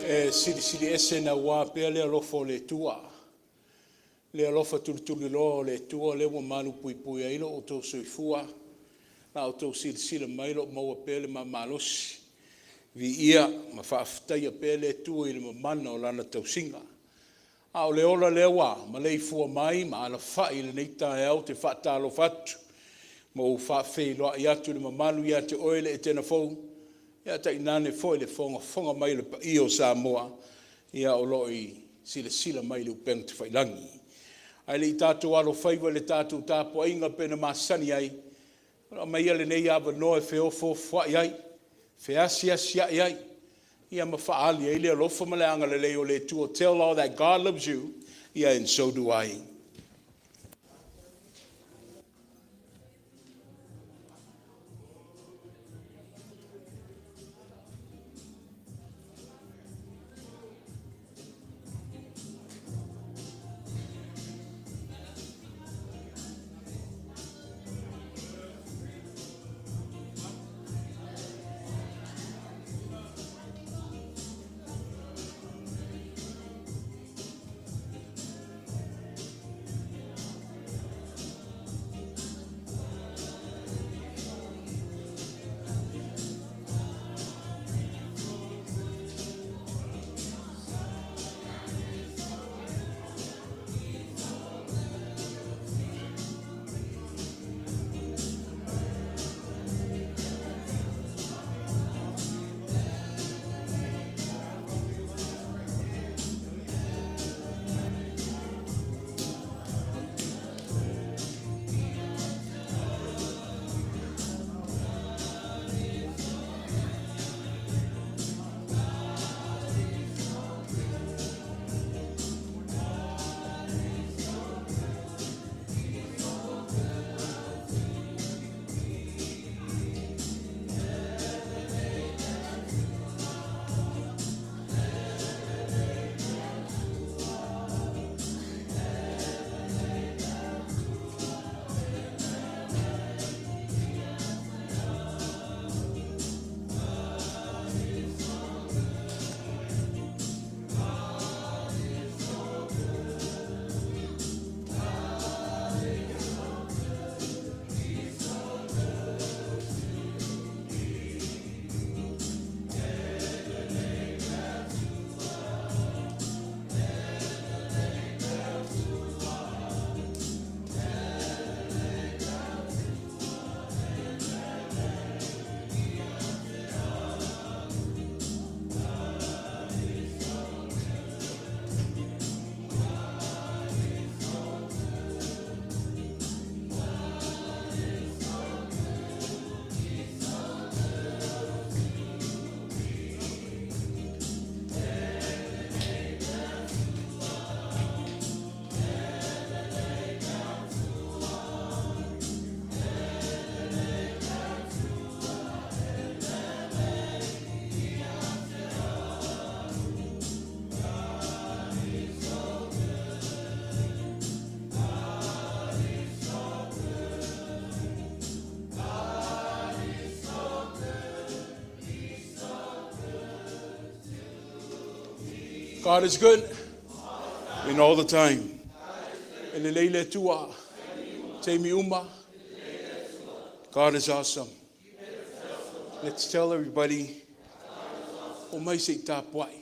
E silisili ese naua pea le alofa o le Atua, le alofa tulituliloa o le Atua lea ua malupuipuia ai lo outou soifua ma outou silasila mai o lo o maua pea le maa malosi. Viia ma faafetaia pea le Atua i le mamana o Lana tausiga. A o le ola lea ua maleifua mai ma alafai i lenei taeao, ou te faatalofa atu ma ou faafeiloai atu i le mamalu ia te oe le Etena Fou, ae tainane foi le fogafoga mai a le paia o Samoa o lo o silasila mai i le upega tafailagi. Ae le i tatou alofaiva i le tatou tapuaiga pei ona masani ai, aumaia lenei avanoa e feofoofoai ai, feasiasiai ai, ia ma faaali ai le alofa ma le agalelei o le Atua. Tell all that God loves you, and so do I. God is good in all the time. E lelei le Atua i taimi uma. God is awesome. Let's tell everybody, omai se i tapuai,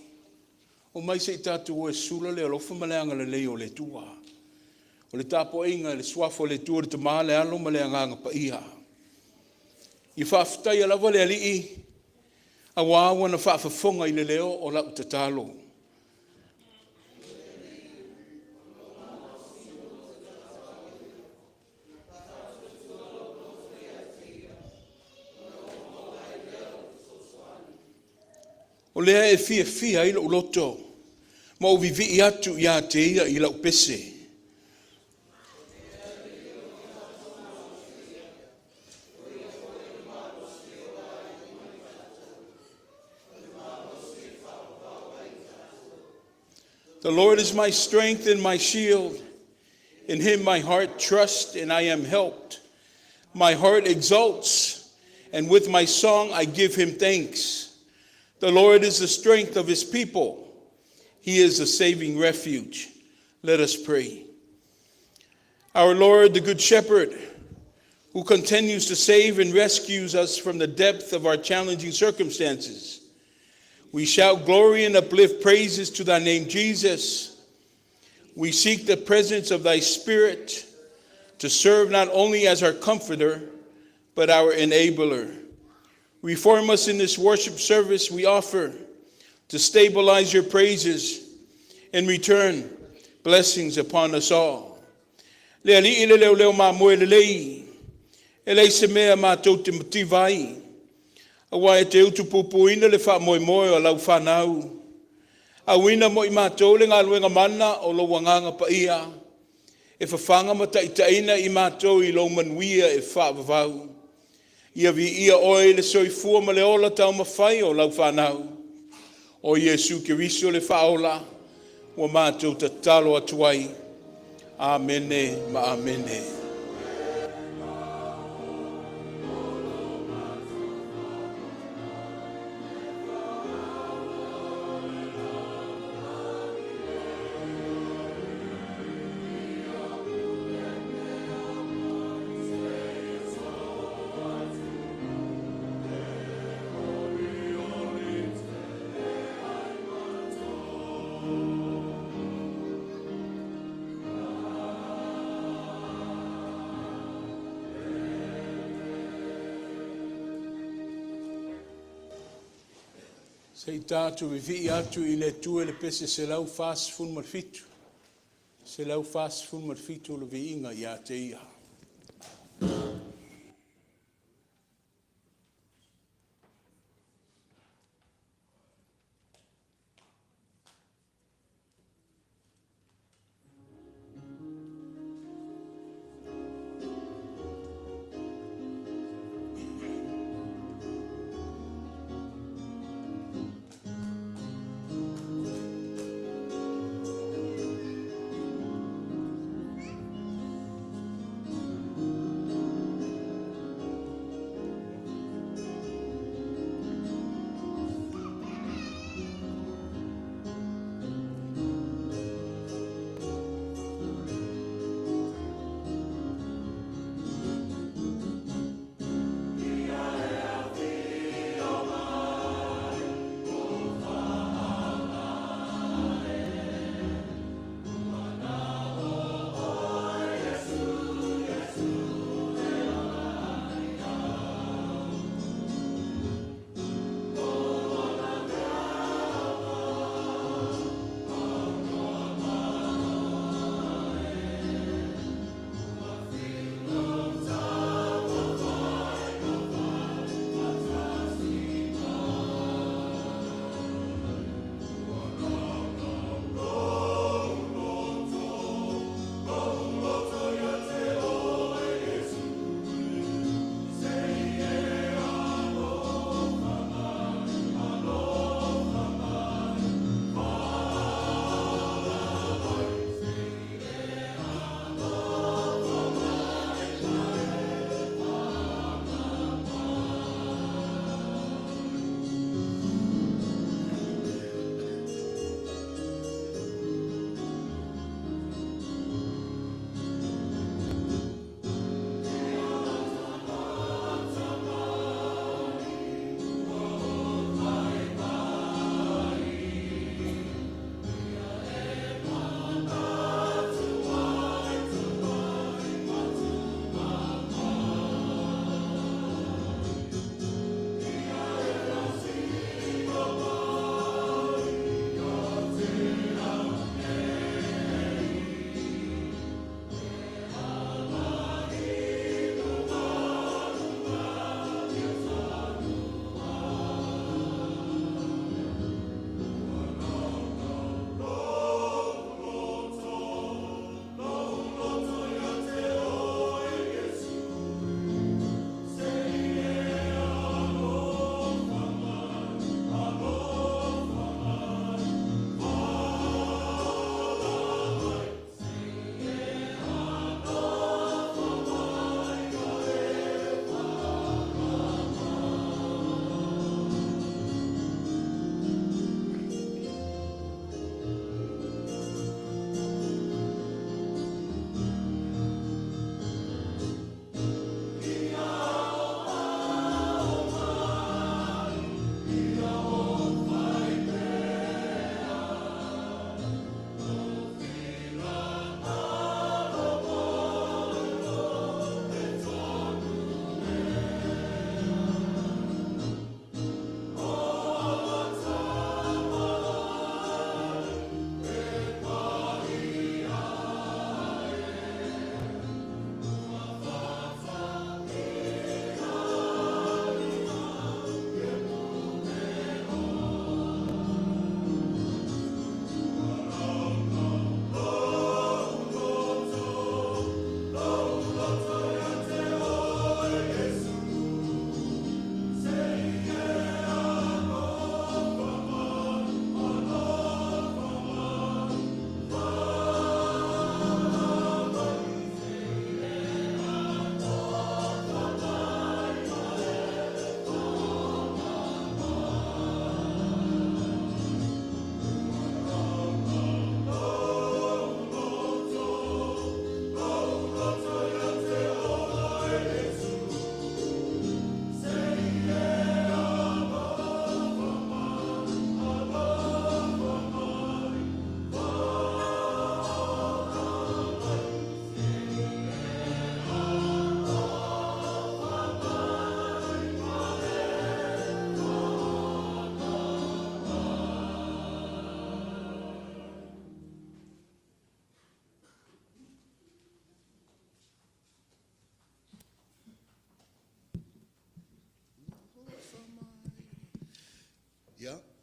omai se i tatou o e sula le alofa ma le agalelei o le Atua. O le tapuaiga i le Suafa o le Atua le Tama le Alo ma le Agaga Paia. Ia faafetaia lava le Alii aua ua na faafofoga i le leo o lau tatalo. O lea e fiafia ai lou loto ma ou vivii atu ia te Ia i lau pese. The Lord is my strength and my shield. In him my heart trusts, and I am helped. My heart exults, and with my song I give him thanks. The Lord is the strength of his people. He is a saving refuge. Let us pray. Our Lord, the Good Shepherd, who continues to save and rescues us from the depth of our challenging circumstances, we shout glory and uplift praises to thy name, Jesus. We seek the presence of thy Spirit to serve not only as our comforter, but our enabler. Reform us in this worship service we offer to stabilize your praises and return blessings upon us all. Le Alii le leoleo mamoe lelei, e leai se mea matou te mativa ai, aua e te utupupuina le faamoemoe o lau fanau. Auina mo i matou le galuega mana o lou Agaga Paia, e fafaga ma taitaiina i matou i lou manuia e faavavau. Ia viia Oe i le soifua ma le ola taumafai o lau fanau, o Iesu Keriso le Faaola, ua matou tatalo atu ai. Amene ma amene. Se i tatou vivii atu i le Atua i le pese 147, 147 o le viiga ia te Ia.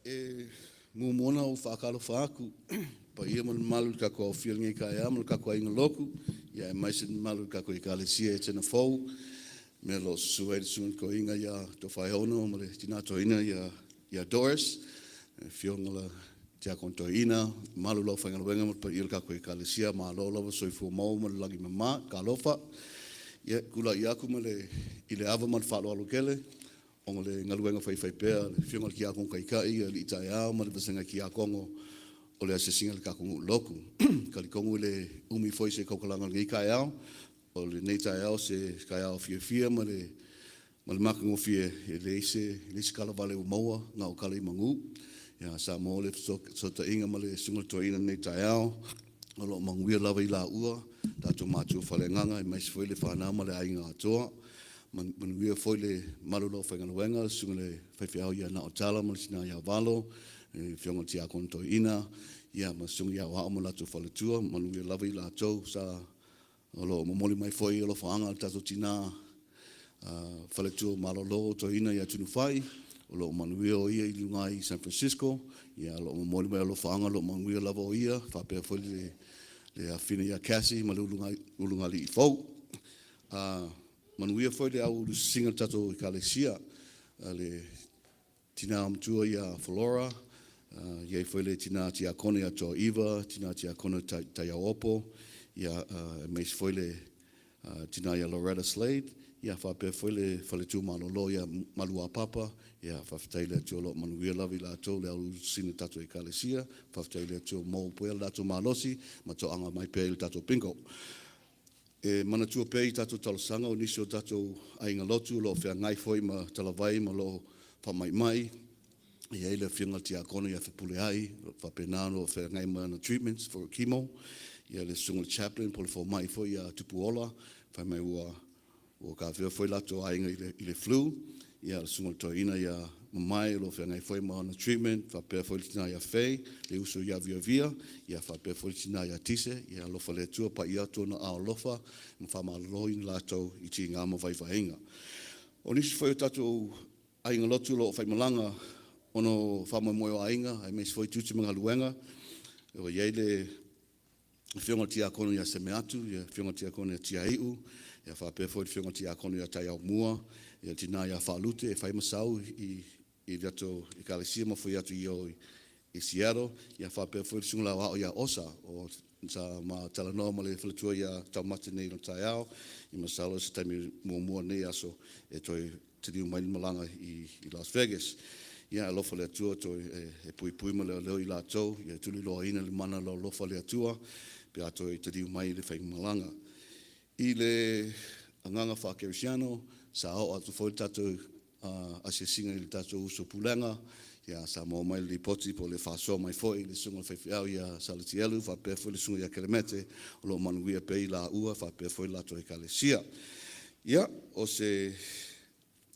E muamua ona ou faatalofa atu i le paia ma le mamalu i le tatou aofia i lenei taeao ma le tatou aiga lotu, aemaise le mamalu i le tatou Ekalesia Etena Fou, mea o lo o susu ai le Susuga i le Toeaina ia Tofaeono ma le Tina Toeaina ia Doris, le Afioga i le Tiakono Toeaina, le mamalu o le aufaigaluega ma le paia o le tatou Ekalesia. Malo lava le soifua maua ma le lagi e mama. Talofa. Ia, e tulai atu i le ava ma le faaaloalo tele ona o le galuega faifaipea a le Afioga i le Tiakono Taitai i alii taeao ma le vasega tiakono o le asiasiga i le tatou nuu lotu. E talitonu e le umi foi se tautalaga i lenei taeao, o lenei taeao o se taeao fiafia ma le matagofie, e leai se tala vale ua maua, na o tala i manu. Sa maua le fesootaiga ma le Susuga i le Toeaina i lenei taeao, o lo o manuia lava i laua, tatou matua faaleagaga aemaise foi le fanau ma le aiga atoa. Manuia foi le mamalu o le aufaigaluega, le Susuga i le faifeau ia Naotala ma le tina ia Valo, le Afioga i le Tiakono Toeaina ma le Susuga ia Aoao ma le latou faletua, manuia lava i latou. O lo o momoli mai foi alofaaga i le tatou tina faletua malolo toeaina ia Tunufai, o lo o manuia o ia i luga i San Francisco. O lo o momoli mai alofaaga o lo o manuia lava o ia faapea foi le afafine ia Cassie ma le ulugalii fou. Manuia foi le auulusiga o le tatou Ekalesia, le tina matua ia Flora, e i ai foi le tina tiakono ia Toaiva, tina tiakono Taiaopo, aemaise foi le tina ia Loretta Slade, faapea foi le faletua malolo ia Maluapapa. Faafetai i le Atua o lo o manuia lava i latou le auluulusiga o le tatou Ekalesia. Faafetai i le Atua ua maua pea le latou malosi ma toaga mai pea i le tatou bingo. E manatua pea i tatou talosaga o nisi o tatou aiga lotu o lo o feagai foi ma talavai ma o lo o faamaimai. E i ai le Afioga i le Tiakono ia Fepuleai o lo o faapena ona feagai ma ana treatments for chemo, le Susuga i le Chaplain po o le fomai foi ia Tupuola, fai mai ua tafea foi latou aiga i le flu. Le Susuga i le Toeaina ia Mamae o lo o feagai foi ma ana treatment, faapea foi le tina ia Faye, le uso ia Viavia, faapea foi le tina ia Tise. Ia alofa le Atua pai atu Ona aao alofa ma faamalolo i latou i tiga ma vaivaiga. O nisi foi o tatou aiga lotu o lo o faimalaga ona o faamoemoe o aiga aemaise foi tiute ma galuega, ua i ai le Afioga i le Tiakono ia Semeatu, le Afioga i le Tiakono ia Tiaiu, faapea foi le Afioga i le Tiakono ia Taiaumua, le tina ia Faalute e fai ma sau i le tatou Ekalesia ma foi atu i o i Seattle, faapea foi le Susuga i le Aoao ia Osa. Sa ma talanoa ma le faletua ia Taumate nei i le taeao, masalo o se taimi muamua o lenei aso e toe taliu mai le malaga i Las Vegas. Ia alofa le Atua e puipui ma leoleo i latou, ia tuliloaina i le mana o le alofa o le Atua pe a toe taliu mai i le faigamalaga. I le agaga faakerisiano, sa oo atu foi le tatou asiasiga i le tatou uso pulega, sa maua mai le lipoti po o le faasoa mai foi i le susuga i le faifeau ia Salatielu faapea foi le susuga ia Kelemete, o lo o manuia pea i laua faapea foi le latou Ekalesia. Ia, o se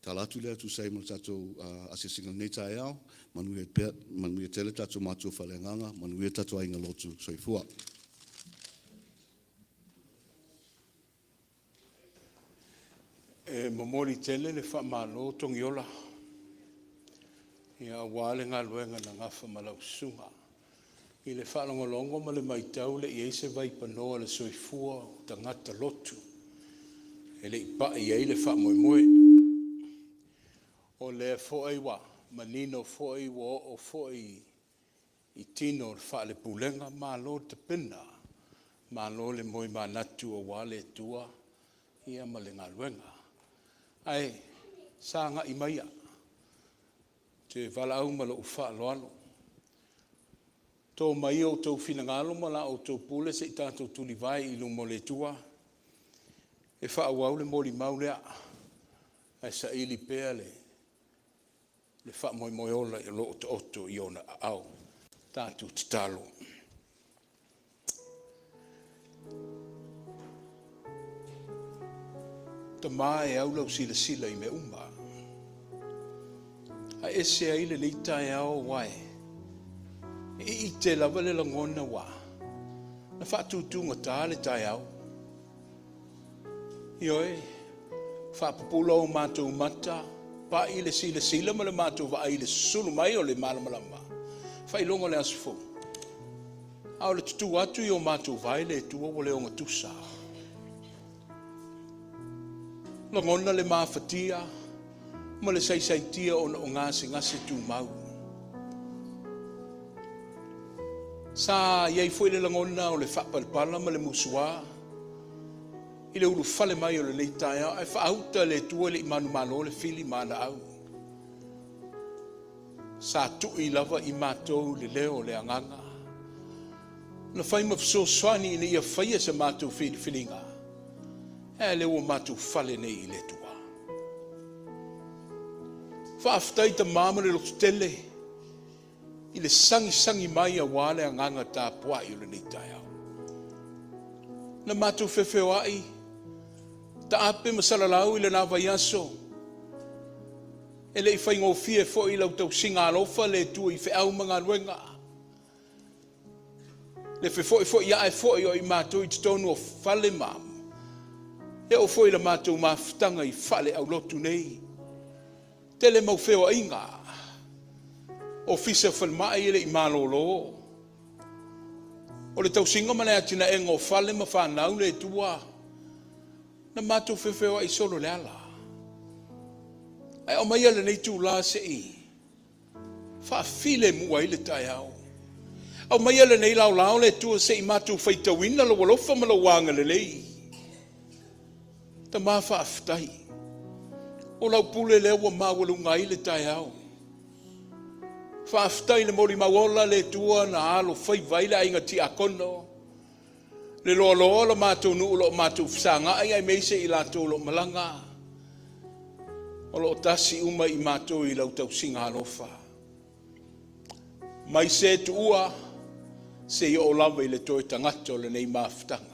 tala atu lea e tusa ai ma le tatou asiasiga i lenei taeao. Manuia pea, manuia tele tatou matua faaleagaga, manuia tatou aiga lotu. Soifua. E momoli tele le faamalo Togiola, aua le galuega na nafa ma lau susuga. I le faalogologo ma le matau e le i i ai se vaipanoa o le soifua o tagata lotu e le i pai i ai le faamoemoe. O lea foi ua manino foi ua oo foi i tino o le faalepulega, malo le tapena, malo le moemanatu aua le Atua ma le galuega. Ae sagai maia, ou te valaau ma lou faaaloalo, to maia outou finagalo ma la outou pule se i tatou tulivae i luma o le Atua e faaauau le molimau lea, ae saili pea le faamoemoe ola o lo o taoto i Ona aao. Tatou tatalo. Tama e au lau silasila i mea uma, ae ese ai lenei taeao aua e iite lava le lagona ua na faatutugata le taeao. Ioe, faapupula o matou mata, pai le silasila ma le matou vaai i le susulu mai o le malamalama, faailoga o le aso fou. A o le tutu atu i o matou vae le Atua ua le ogatusa. Lagona le mafatia ma le saisaitia ona o gasegase tumau. Sa i ai foi le lagona o le faapalepala ma le musua i le ulufale mai o lenei taeao, ae faauta e le Atua e le i manumalo le fili ma ana au. Sa tui lava i matou le leo o le Agaga, na fai ma fesoasoani ina ia faia sa matou filifiliga, ae lea ua matou fale nei i le Atua. Faafetai Tama ma le lototele i le sagisagi mai aua le agaga tapuai o lenei taeao. Na matou feofeoai, taape ma salalau i lena vaiaso, e le i faigofie foi lau tausiga alofa le Atua i feau ma galuega, le fefoifoiai foi o i matou i totonu o fale ma e oo foi i le matou mafutaga i fale aulotu nei. Tele mau feoaiga, ofisa falemai e le i malolo. O le tausiga ma le atinaega o fale ma fanau le Atua, na matou feofeoai solo i le ala. Ae aumaia lenei itula se i faafilemu ai le taeao. Aumaia lenei laolao le Atua se i matou faitauina lou alofa ma lou agalelei. Tama faafetai, o lau pule lea ua maualuga ai le taeao. Faafetai i le molimau ola le Atua na alofaiva ai le aiga tiakono, le loaloa o le matou nuu o lo o matou fesagai aemaise i latou o lo o malaga, o lo o tasi uma i matou i lau tausiga alofa, mai se tuua seia oo lava i le toe tagata o lenei mafutaga.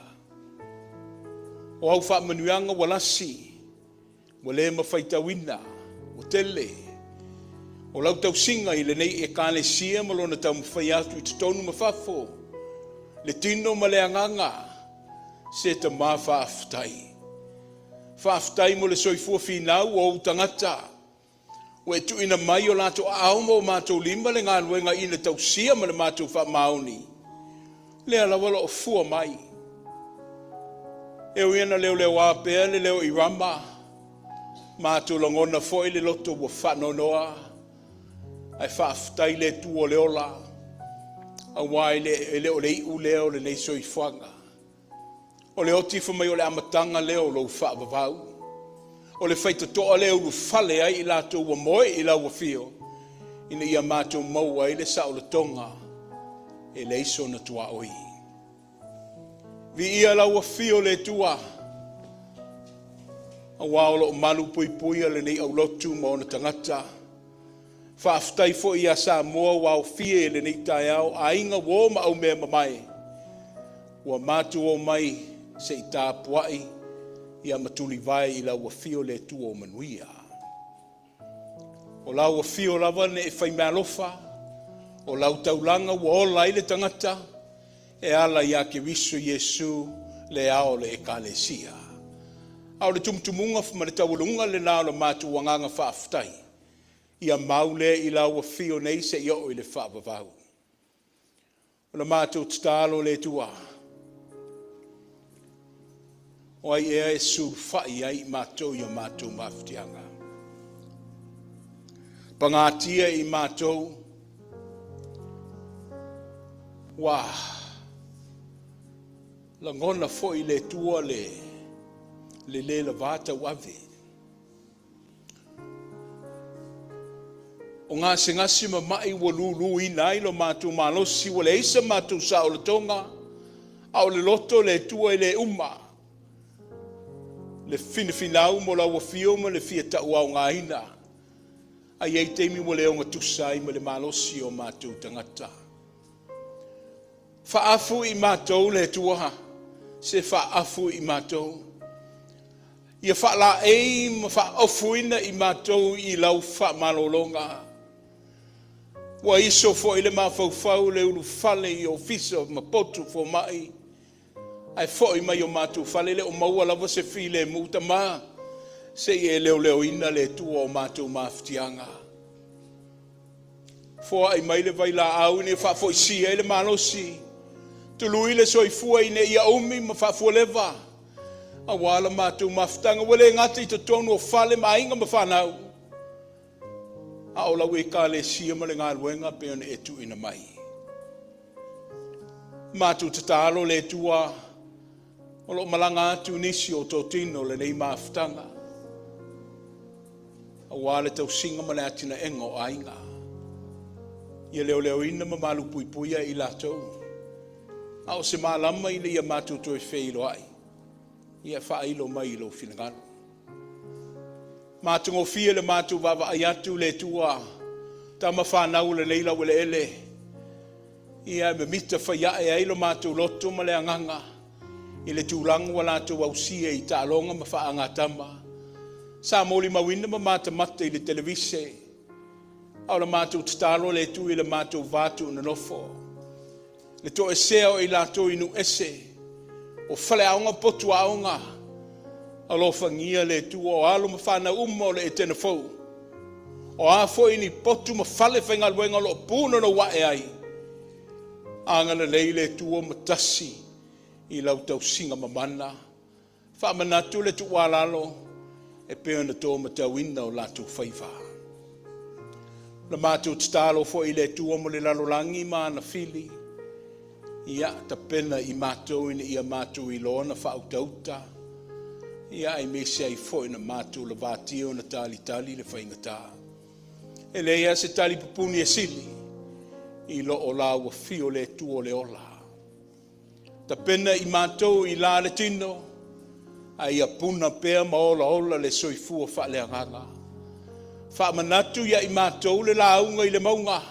O au faamanuiaga ua lasi, ua le ma faitauina, ua tele. O lau tausiga i lenei Ekalesia ma lona taumafai atu i totonu ma fafo, le tino ma le agaga, se tama faafetai. Faafetai mo le soifua finau o ou tagata ua e tuuina mai i o latou aao ma o matou lima le galuega ina tausia ma le matou faamaoni, lea lava o lo o fua mai. E ui ina leoleoa pea le leo i Rama, matou lagona foi le loto ua faanoanoa, ae faafetai le Atua o le ola, aua e le o le iu lea o lenei soifuaga. O le oti fai mai o le amataga lea o lou faavavau. O le faitotoa lea e ulufale ai i latou ua moe i lau afio, ina ia matou maua ai le saolotoga e leai sona tuaoi. Viia lau afio le Atua, aua o lo o malupuipuia lenei aulotu ma ona tagata. Faafetai foi ia Samoa ua aofia i lenei taeao, aiga, uo ma aumeamamae ua matou omai se i tapuai ma tulivae i lau afio le Atua o manuia. O lau afio lava ne i faimeaalofa, o lau taulaga ua ola ai le tagata e ala ia Keriso Iesu le ao o le Ekalesia. A o le tumutumuga ma le taualuga lena o le matou agaga faafetai, ia mau lea i lau afio nei seia oo i le faavavau. O le matou tatalo le Atua, o ai ea e sulufai i ai i matou i a matou mafatiaga? Pagatia i matou ua lagona foi le Atua le le lava tauave. O gasegase ma mai ua luluina ai lo matou malosi, ua leai se matou saolotoga, a o le loto le Atua e le uma le finafinau mo lau afio ma le fia tauaogaina, ae i ai taimi ua le ogatusa ai ma le malosi o matou tagata. Faaafu i matou le Atua, se faaafu i matou. Ia faalaei ma faaofuina i matou i lau faamalologa. Ua iso foi le mafaufau i le ulufale i ofisa ma potu fomai, ae foi mai i o matou fale e le o maua lava se filemu. Tama, Se i e leoleoina le Atua o matou mafatiaga. Foai mai le vailaau ina ia faafoisia ai le malosi, tului le soifua ina ia umi ma faafualeva, aua la matou mafutaga, ua le gata i totonu o fale ma aiga ma fanau, a o lau Ekalesia ma le galuega pei ona e tuuina mai. Matou tatalo le Atua, o lo o malaga atu nisi o totino o lenei mafutaga, aua le tausiga ma le atinaega o aiga. Ia leoleoina ma malupuipuia i latou, a o se malama ina ia matou toe feiloai, ia faailo mai i lou finagalo. Matagofie le matou vaavaai atu le Atua, tama fanau o lenei laueleele, ia e mimita faiae ai lo matou loto ma le agaga i le tulaga ua latou ausia i taaloga ma faagatama. Sa molimauina ma matamata i le televise, a o le matou tatalo le Atua i le matou va tuunonofo, le toesea o i latou i nuu ese, o faleaoga, potu aoga, alofagia le Atua o alo ma fanau uma o le Etena fou, o a foi ni potu ma falefaigaluega o lo o punouai ai, agalelei le Atua ma tasi i lau tausiga mamana. Faamanatu le tuualalo e pei ona to matauina o latou faiva. Na matou tatalo foi i le Atua mo le lalolagi ma ana fili, ia tapena i matou ina ia matou iloa ona faautauta, ia aemaise ai foi na matou lavatia ona talitali le faigata. E leai lava se tali pupuni e sili i lo o laua afio le Atua o le ola. Tapena i matou i la le tino, a ia puna pea ma olaola le soifua faaleagaga. Faamanatu ia i matou le lauga i le mauga,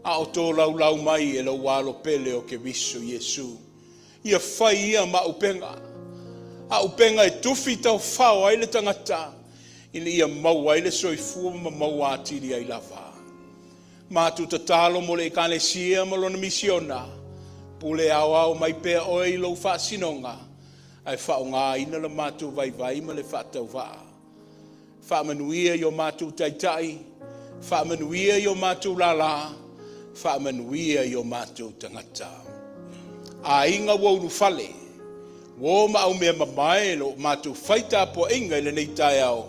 a o tolaulau mai e lou Alo pele o Keriso Iesu. Ia fai ia ma auupega, auupega e tufi taofao ai le tagata, ina ia maua ai le soifua ma maua atili ai lava. Matou tatalo mo le Ekalesia ma lona misiona, pule aoao mai pea oe i lou faasinoga, ae faaaogaina le matou vaivai ma le faatauvaa. Faamanuia i o matou taitai, faamanuia i o matou lala, faamanuia i o matou tagata. Aiga ua ulufale, uo ma aumeamamae lo matou fai tapuaiga i lenei taeao,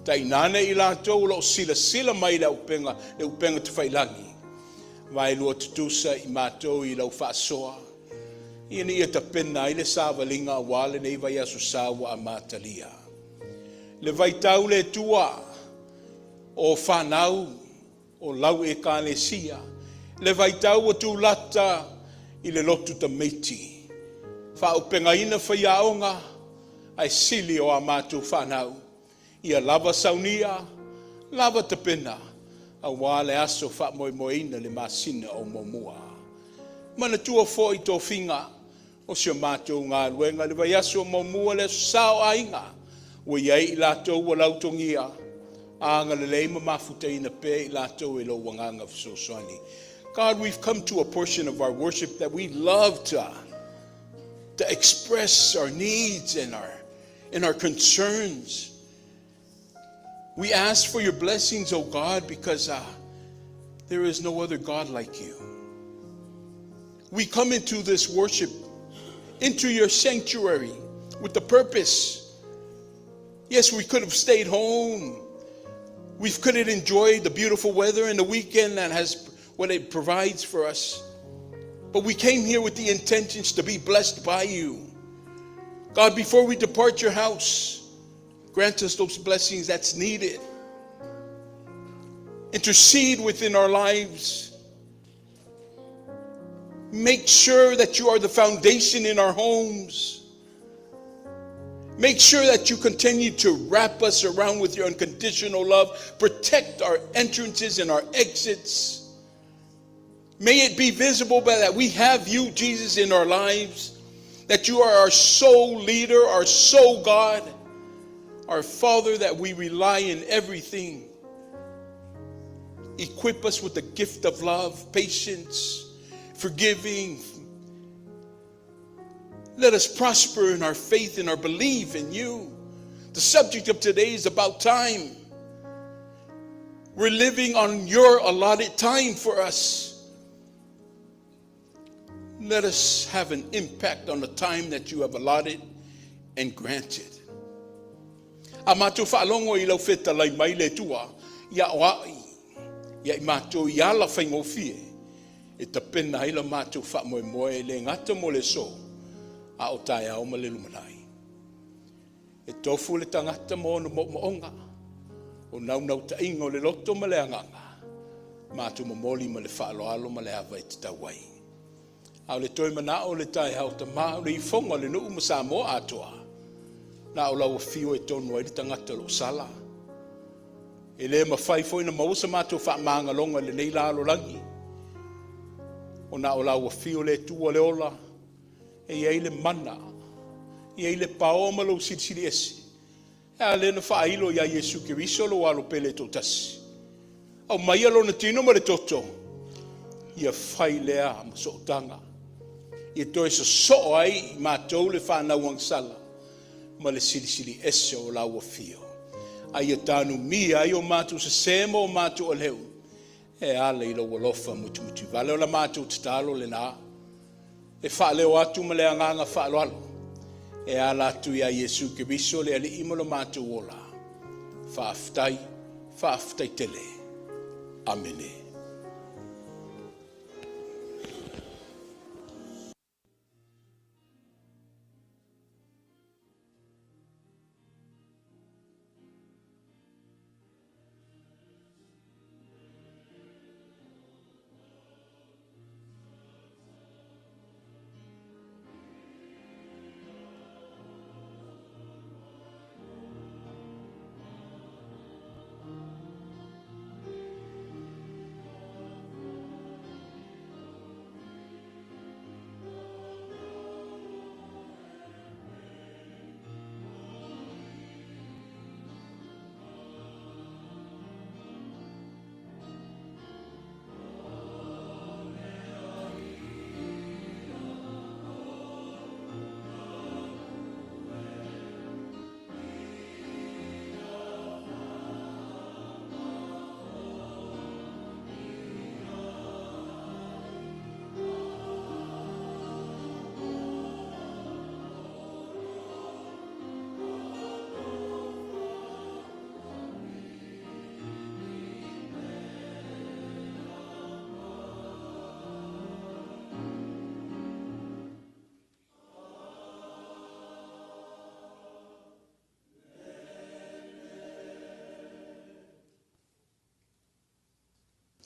tainane i latou o lo o silasila mai i le upega, le upega tafailagi, vaelua tutusa i matou i lau faasoa, ina ia tapena ai le savaliga aua lenei vaiaso sa ua amatalia. Le vaitau le Atua o fanau o lau Ekalesia, le vaitau ua tulata i le lotu tamaiti, faaauupegaina faiaoga ae sili o a matou fanau, ia lava saunia, lava tapena, aua le aso faamoemoeina i le masina o Muamua. Manatua foi tofiga o si a matou galuega i le vaiaso muamua le Aso Sa o Aiga, ua i ai i latou ua lautogia, agalelei ma mafutaina pea i latou e lou agaga fesoasoani. God, we've come to a portion of our worship that we love to express our needs and our concerns. We ask for your blessings, O God, because there is no other God like you. We come into this worship, into your sanctuary, with the purpose. Yes, we could have stayed home. We could have enjoyed the beautiful weather and the weekend that has what it provides for us. But we came here with the intentions to be blessed by you. God, before we depart your house, grant us those blessings that's needed. Intercede within our lives. Make sure that you are the foundation in our homes. Make sure that you continue to wrap us around with your unconditional love. Protect our entrances and our exits. May it be visible that we have you, Jesus, in our lives, that you are our sole leader, our sole God, our Father that we rely in everything. Equip us with the gift of love, patience, forgiving. Let us prosper in our faith and our belief in you. The subject of today is about time. We're living on your allotted time for us. Let us have an impact on the time that you have allotted and granted. A matou faalogo i lau fetalai mai le Atua, ia aoai ia i matou i ala faigofie e tapena ai la matou faamoemoe e le gata mo le aso, a o taeao ma le lumanai. E tofu le tagata ma ona moomooga, o naunautaiga o le loto ma le agaga, matou momoli ma le faaaloalo ma le ava e tatau ai. A o le toe manao o le taeao, tama o le ifoga o le nuu ma Samoa atoa, na o lau afio e tonu ai le tagata o lo o sala. E le mafai foi ona maua se matou faamagaloga i lenei lalolagi, ona o lau afio le Atua le ola, e i ai le mana, e i ai le paoa ma lou Silisili Ese. Ae a lea na faailo ia Iesu Keriso lou alo pele e toatasi, aumaia lona tino ma le toto, ia fai lea ma sootaga, ia toe sosoo ai matou le fanau agasala ma le Silisili Ese o lau afio, a ia tanumia ai o matou sese ma o matou aleu, e ala i lou alofa mutimutivale. O la matou tatalo lena, e faaleo atu ma le agaga faaaloalo, e ala atu ia Iesu Keriso le Alii ma lo matou ola. Faafetai, faafetai tele. Amene.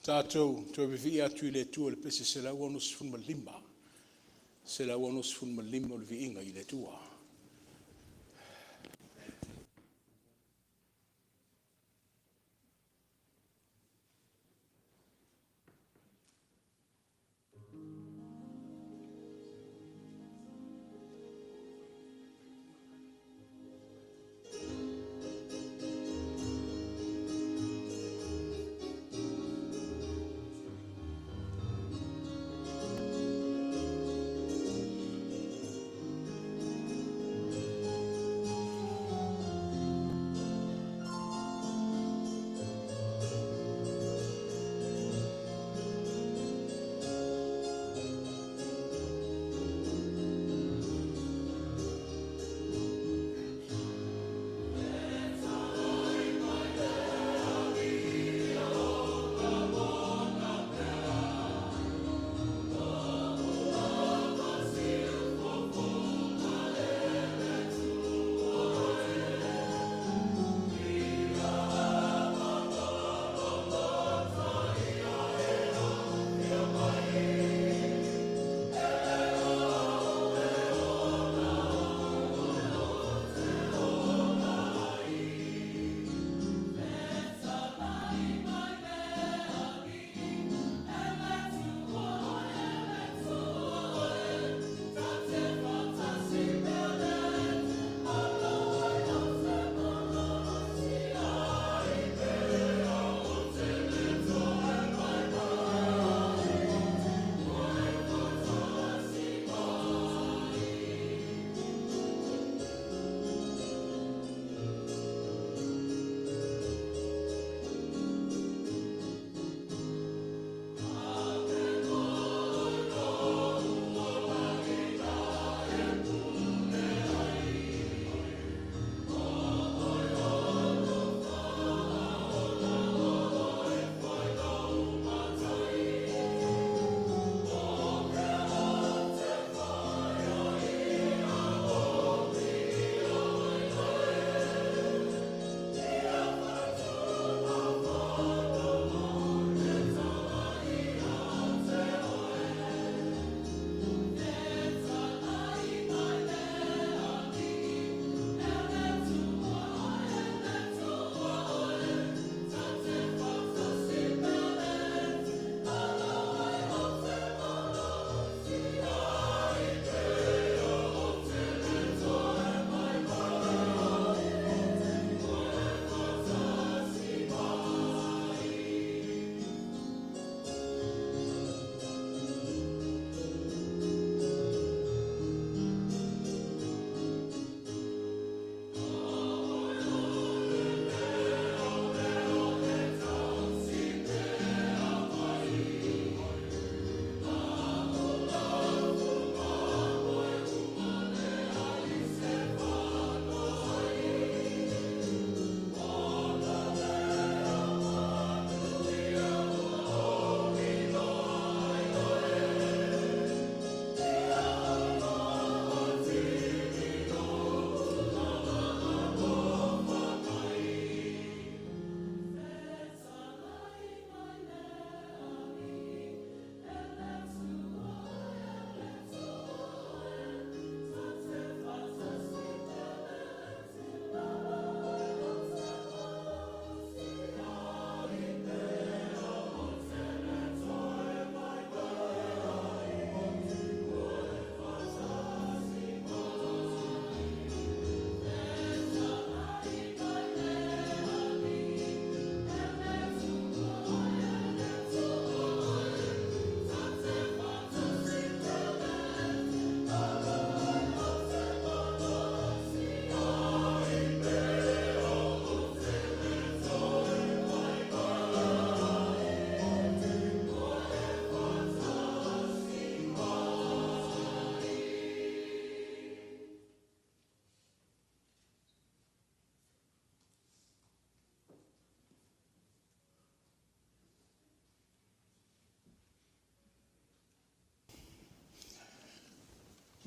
Tatou toe vivii atu i le Atua i le pese 165, 165 o le Viiga i le Atua.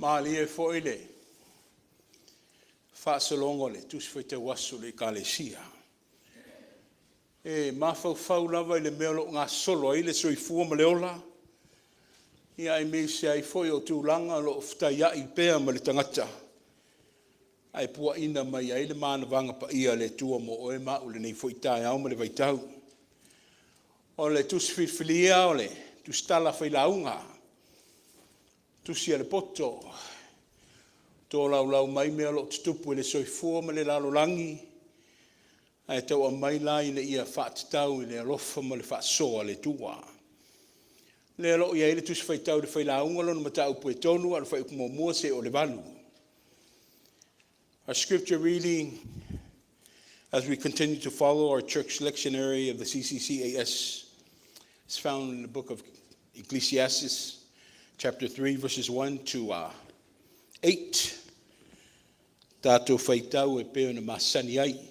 Malie foi le faasologa o le Tusi Faitau Aso a le Ekalesia. E mafaufau lava i le mea o lo o gasolo ai le soifua ma le ola, aemaise ai foi o tulaga o lo o fetaiai pea ma le tagata, ae puaina mai ai le manavaga paia a le Atua mo oe ma au i lenei foi taeao ma le vaitau. O le tusi filifilia o le tusitala failauga, tusi a le poto, tolaulau mai mea o lo o tutupu i le soifua ma le lalolagi, ae tau aumai la ina ia faatatau i le alofa ma le faasoa a le Atua. O lea o lo o i ai le Tusi Faitau i le Failauga lona mataupu e 3 ae o le fuaiupu 1 seia oo i le 8. Our scripture reading as we continue to follow our church lectionary of the CCCAS is found in the book of Ecclesiastes, chapter 3, verses 1 to 8. Tatou faitau e pei ona masani ai.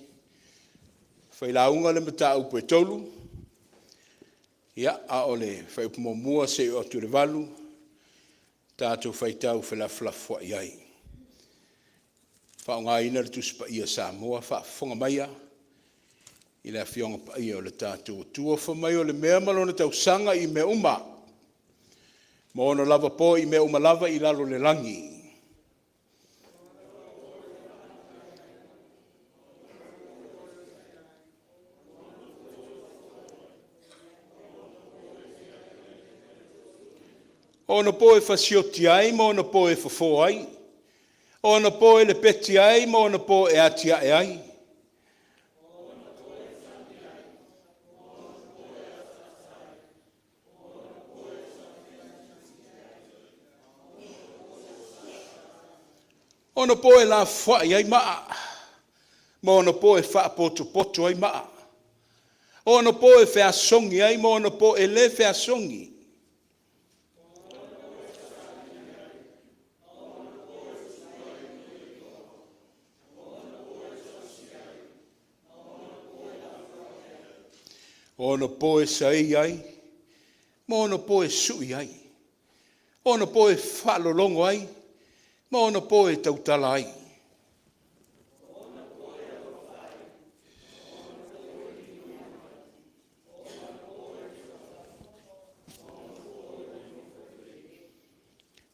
Failauga le mataupu e 3, ia, a o le fuaiupu 1 seia oo atu i le 8, tatou faitau felafolafoai ai. Faaaogaina le Tusi Paia Samoa, faafofoga maia i le Afioaga Paia o le tatou Atua, fai mai o le mea ma lona tausaga i mea uma, ma ona lava po i mea uma lava i lalo o le lagi. O ona po e fasioti ai ma ona po e fofo ai, o ona po e lepeti ai ma ona po e atiae ai. O ona po e lafoai ai maa, ma ona po e faapotopoto ai maa. O ona po e feasogi ai ma ona po e le feasogi. O ona po e saei ai ma ona po e sui ai. O ona po e faalologo ai ma ona po e tautala ai.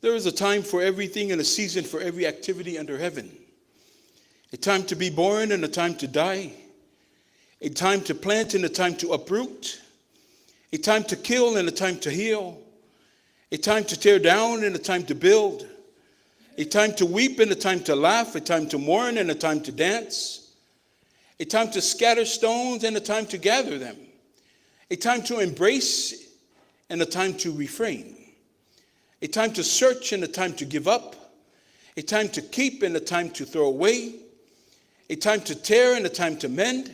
There is a time for everything and a season for every activity under heaven. A time to be born and a time to die. A time to plant and a time to uproot. A time to kill and a time to heal. A time to tear down and a time to build. A time to weep and a time to laugh. A time to mourn and a time to dance. A time to scatter stones and a time to gather them. A time to embrace and a time to refrain. A time to search and a time to give up. A time to keep and a time to throw away. A time to tear and a time to mend.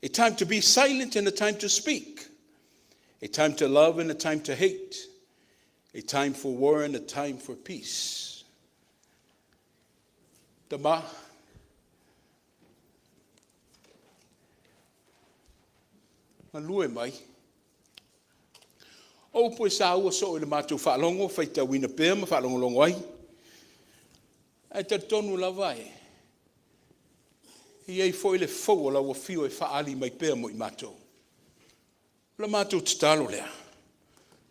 A time to be silent and a time to speak. A time to love and a time to hate. A time for war and a time for peace. Tama, galue mai. O upu e saua soo i le matou faalogo, faitauina pea ma faalogologo ai. Ae talitonu lava e i ai foi le fou o lau afio e faaali mai pea mo i matou. O le matou tatalo lea,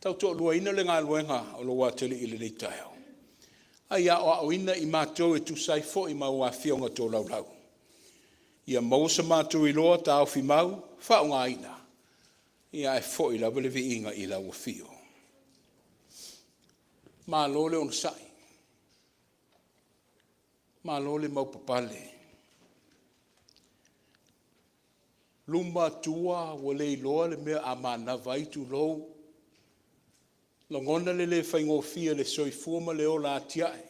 tautoaluaina le galuega a lou atalii i lenei taeao, a ia aoaoina i matou e tusa ai foi ma ua afioga tolaulau, ia maua so matou iloa taofimau, faaaogaina, ae foi lava le viiga i lau afio. Malo le onosai, malo le maupapale. Luma tua ua le iloa le mea a manava ai, tulou, lagona le le faigofie o le soifua ma le ola atiae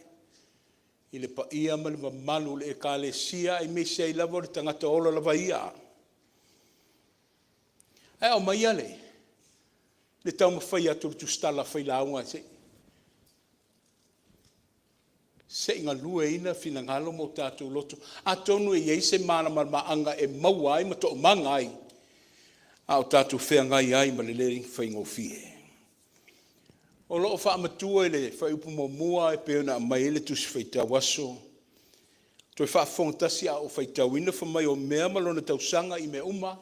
i le paia ma le mamalu o le Ekalesia, aemaise ai lava o le tagata ola lava ia. Ae aumaia le taumafai atu o le tusitala a le failauga se i galueaiina finagalo ma o tatou loto, atonu e i ai se malamalamaaga e maua ai ma toomaga ai a o tatou feagai ai ma le le faigofie. O lo o faamatua i le fuaiupu muamua e pei ona aumai ai le Tusi Faitau Aso, toe faafofoga tasi a ou faitauina fai mai o mea ma lona tausaga i mea uma,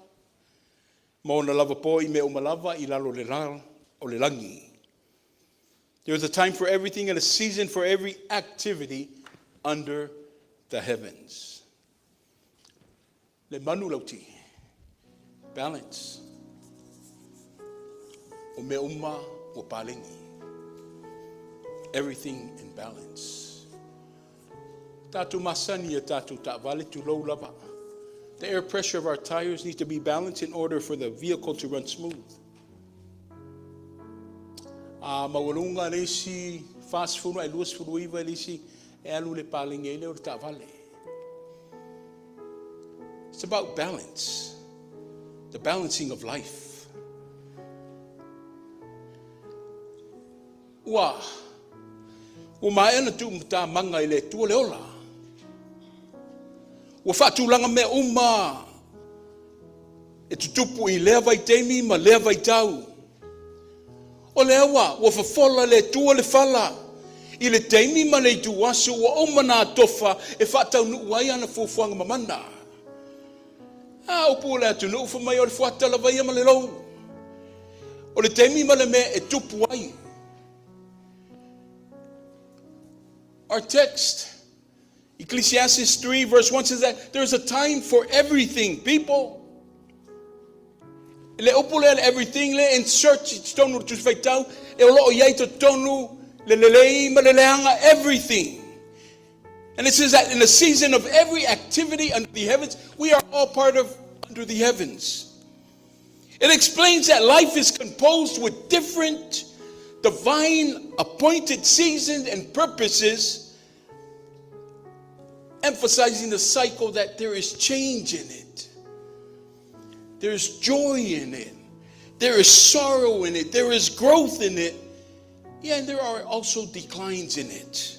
ma ona lavapoa i mea uma lava i lalo o le la o le lagi. There is a time for everything and a season for every activity under the heavens. Le manulauti, balance. O mea uma ua paleni. Everything in balance. Tatou masani ia tatou taavale tulou lava. The air pressure of our tires needs to be balanced in order for the vehicle to run smooth. A maualuga le isi 40 ae 29 le isi e alu le paleni ai lea o le taavale. It's about balance. The balancing of life. Ua maea na tuumatamaga i le Atua le ola. Ua faatulaga mea uma e tutupu i lea vaitaimi ma lea vaitau. O lea ua fofola le Atua le fala i le taimi ma le ituaso ua uma na atofa e faataunuu ai ana fuafuaga mamana. A upu o le atunuu fai mai o le fuata lava ia ma le lou. O le taimi ma le mea e tupu ai. Our text, Ecclesiastes 3 verse 1, says that there's a time for everything, people. Le upu lea le everything le insert i totonu o le Tusi Faitau, e o loo i ai totonu le lelei ma le leaga, everything. And it says that in the season of every activity under the heavens, we are all part of under the heavens. It explains that life is composed with different divine appointed seasons and purposes, emphasizing the cycle that there is change in it. There's joy in it. There is sorrow in it. There is growth in it. Yeah, and there are also declines in it.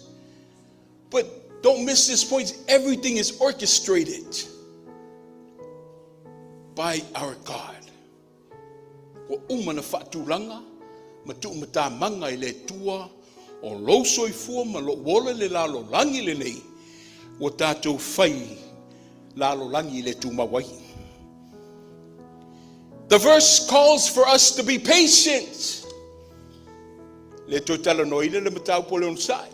But don't miss this point. Everything is orchestrated by our God. Ua uma na faatulaga ma tuumatamaga i le Atua o lou soifua ma lou ola i le lalolagi lenei, ua tatou fai lalolagi i le tumau ai. The verse calls for us to be patient. Le toe talanoaina le mataupu o le onosai.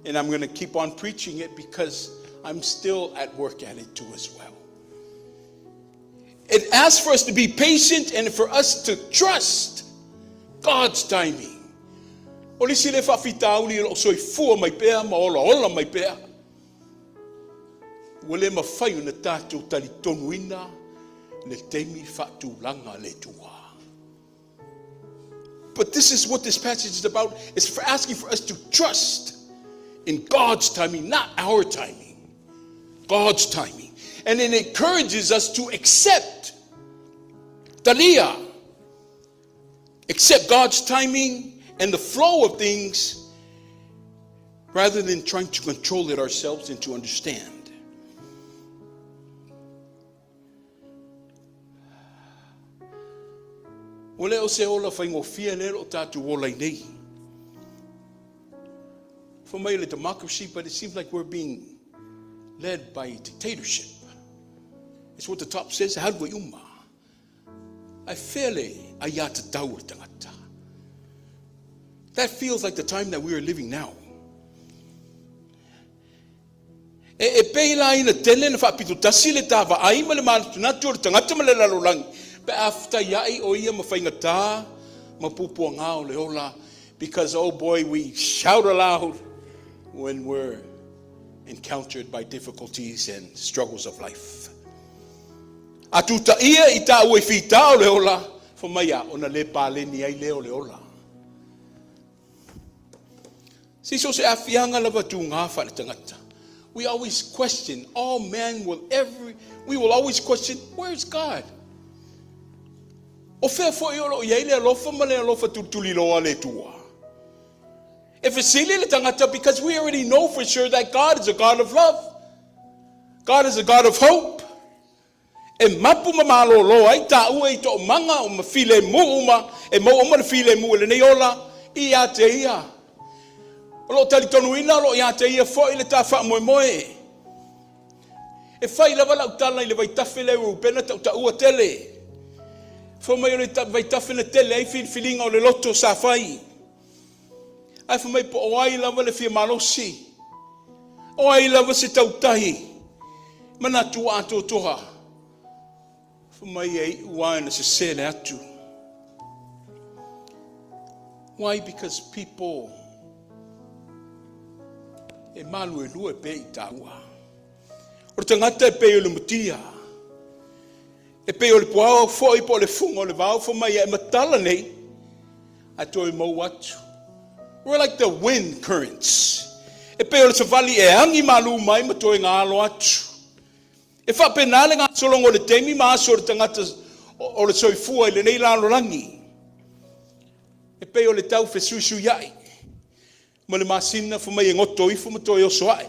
And I'm going to keep on preaching it because I'm still at work at it too as well. It asks for us to be patient and for us to trust God's timing. O le isi le faafitauli o loo soifua mai pea ma olaola mai pea. Ua le mafai ona tatou talitonuina le taimi faatulaga le Atua. But this is what this passage is about. It's for asking for us to trust in God's timing, not our timing. God's timing. And it encourages us to accept talia, accept God's timing and the flow of things rather than trying to control it ourselves and to understand. Ua le o se ola faigofie lea o lo o tatou ola ai nei. Fai mai le democracy, but it seems like we're being led by dictatorship. It's what the top says, alu ai uma. Ae fea le aiatatau o le tagata? That feels like the time that we are living now. E pei la ina tele na faapitotasi le ta vaai ma le manatunatu o le tagata ma le lalolagi pe a fetaiai o ia ma faigata ma puapuaga o le ola, because oh boy, we shout aloud when we're encountered by difficulties and struggles of life. A tutaia i tāua i fita o le ola, fai mai a, ona le paleni ai lea o le ola. Se so se aafiaga lava tugā faaletagata. We always question, all men will every, we will always question, where's God? O fea foi o loo i ai le alofa ma le alofa tulituliloa a le Atua? E fesili le tagata because we already know for sure that God is a God of love. God is a God of hope. E mapu ma malōlō ai tāua i toomaga o ma filemu uma, e maua uma le filemu i lenei ola, Ia te Ia. O loo talitonuina o loo ia te Ia foi le ta faamoemoe. E fai lava lau tala i le vaitafe lea Reubena tautaua tele. Fai mai o le vaitafe na tele ai filifiliga o le loto sa fai. Ae fai mai po o ai lava le fia malosi, o ai lava se tautai manatu atoatoa. Fai mai e iu lava ina sese le atu. Why? Because people e maluelue pe i taua. O le tagata e pei o le mutia, e pei o le puao foi po o le fuga o le vao fai mai e matala nei, ae toe maua atu. We're like the wind currents. E pei o le savali e agi malu mai ma toe galo atu. E faapena le gasologa o le taimi ma aso o le tagata o le soifua i lenei lalolagi. E pei o le tau fesuisuiai ma le masina fai mai e goto ifo ma toe oso ae.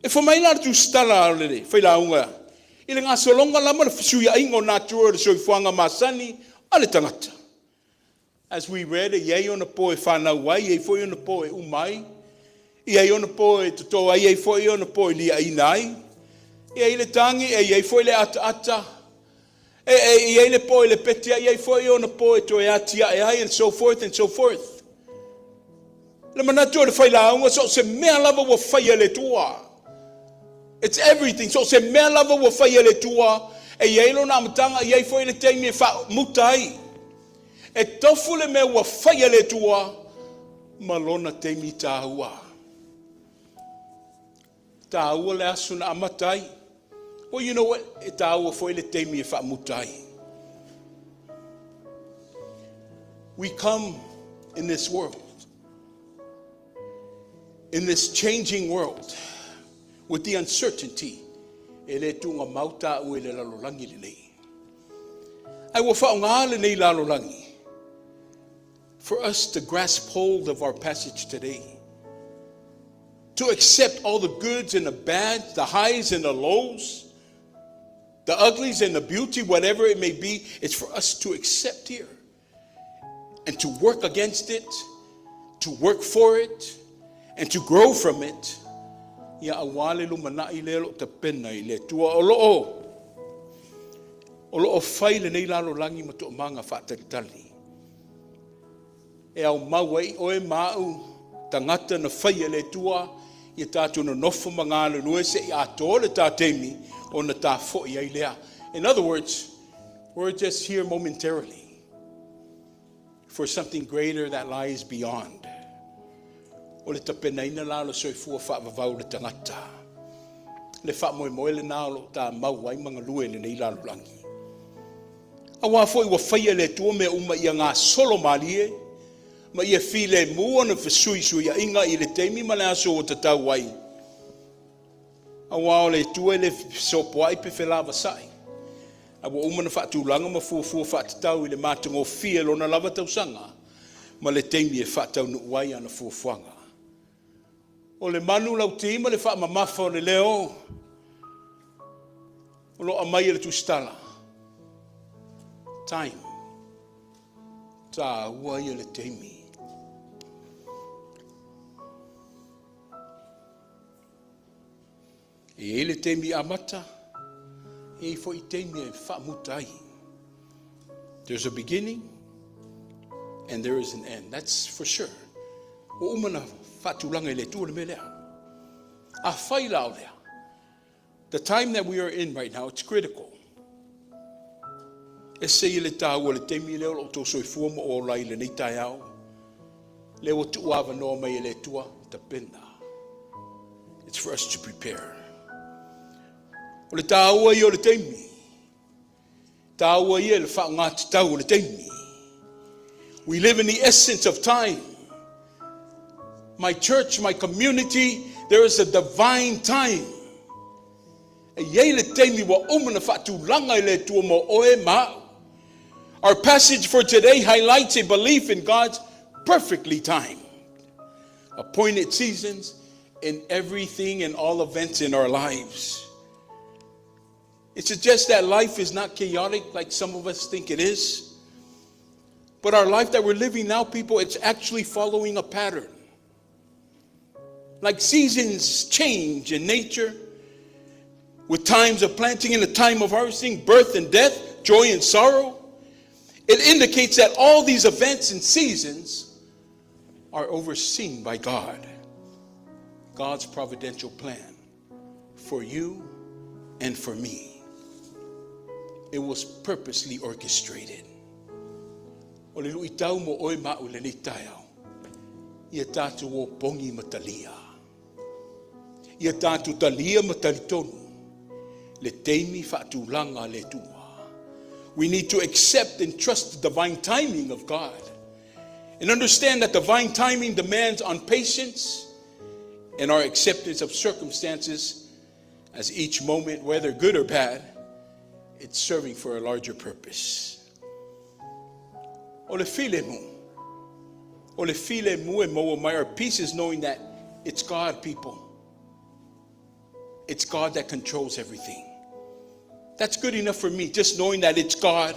E fai mai la le tusitala o le failauga i le gasologa la ma le fesuiaiga o natura o le soifuaga masani a le tagata. As we read, e i ai ona po e fanau ai, e i ai foi ona po e uma ai, e i ai ona po e toto ai, e i ai foi ona po e liaina ai, e i ai le tagi, e i ai foi le ataata, e i ai le po e lepeti ai, e i ai foi ona po e toe atiae ai, and so forth and so forth. Le manatu o le failauga, so o se mea lava ua faia e le Atua. It's everything. So o se mea lava ua faia e le Atua, e i ai lona amataga, e i ai foi le taimi e faamuta ai. E tofu le mea ua faia e le Atua ma lona taimi taua. Taua le aso na amata ai. Well, you know what? E taua foi le taimi e faamuta ai. We come in this world, in this changing world, with the uncertainty e le tuugamau taua i le lalolagi lenei. Ae ua faaaoga lenei lalolagi for us to grasp hold of our passage today. To accept all the goods and the bad, the highs and the lows, the uglies and the beauty, whatever it may be, it's for us to accept here and to work against it, to work for it, and to grow from it. Ia auā le lumanai lea o loo tapena e le Atua o loo fai lenei lalolagi ma toomaga faatalitali. E au mau ai oe ma au tagata na faia e le Atua ia tatou nonofo ma galulue seia atoa le ta taimi ona ta foi ai lea. In other words, we're just here momentarily for something greater that lies beyond. O le tapenaina la o le soifua faavavau le tagata. Le faamoemoe lena o loo ta mau ai ma galue lenei lalolagi. Auā foi ua faia e le Atua mea uma ia gasolo malie, ma ia filemu ona fesuisuiaiga i le taimi ma le aso ua tatau ai. Auā o le Atua e le fesopoai pe felavasai. A ua uma na faatulaga ma fuafua faatatau i le matagofie lona lava tausaga ma le taimi e faataunuu ai ana fuafuaga. O le manu lauti ma le faamamafa o le leo o lo aumai e le tusitala. Time. Taua ia le taimi. E i ai le taimi amata, e i ai foi taimi e faamuta ai. There's a beginning and there is an end. That's for sure. Ua uma na faatulaga e le Atua le mea lea. A fai la o lea. The time that we are in right now, it's critical. E se i le taua le taimi lea o loo tou soifua ma o ola i lenei taeao. Lea ua tuu avanoa mai e le Atua, tapena. It's for us to prepare. O le taua ia o le taimi. Taua ia le faaaogatatau o le taimi. We live in the essence of time. My church, my community, there is a divine time. E i ai le taimi ua uma na faatulaga e le Atua mo oe ma au. Our passage for today highlights a belief in God's perfectly timed, appointed seasons in everything and all events in our lives. It suggests that life is not chaotic like some of us think it is. But our life that we're living now, people, it's actually following a pattern. Like seasons change in nature, with times of planting and the time of harvesting, birth and death, joy and sorrow. It indicates that all these events and seasons are overseen by God. God's providential plan for you and for me. It was purposely orchestrated. O le luitau mo oe ma au i lenei taeao, ia tatou opogi ma talia. Ia tatou talia ma talitonu le taimi faatulaga a le Atua. We need to accept and trust the divine timing of God and understand that divine timing demands on patience and our acceptance of circumstances as each moment, whether good or bad, it's serving for a larger purpose. O le filemu. O le filemu e maua mai. Our peace is knowing that it's God, people. It's God that controls everything. That's good enough for me, just knowing that it's God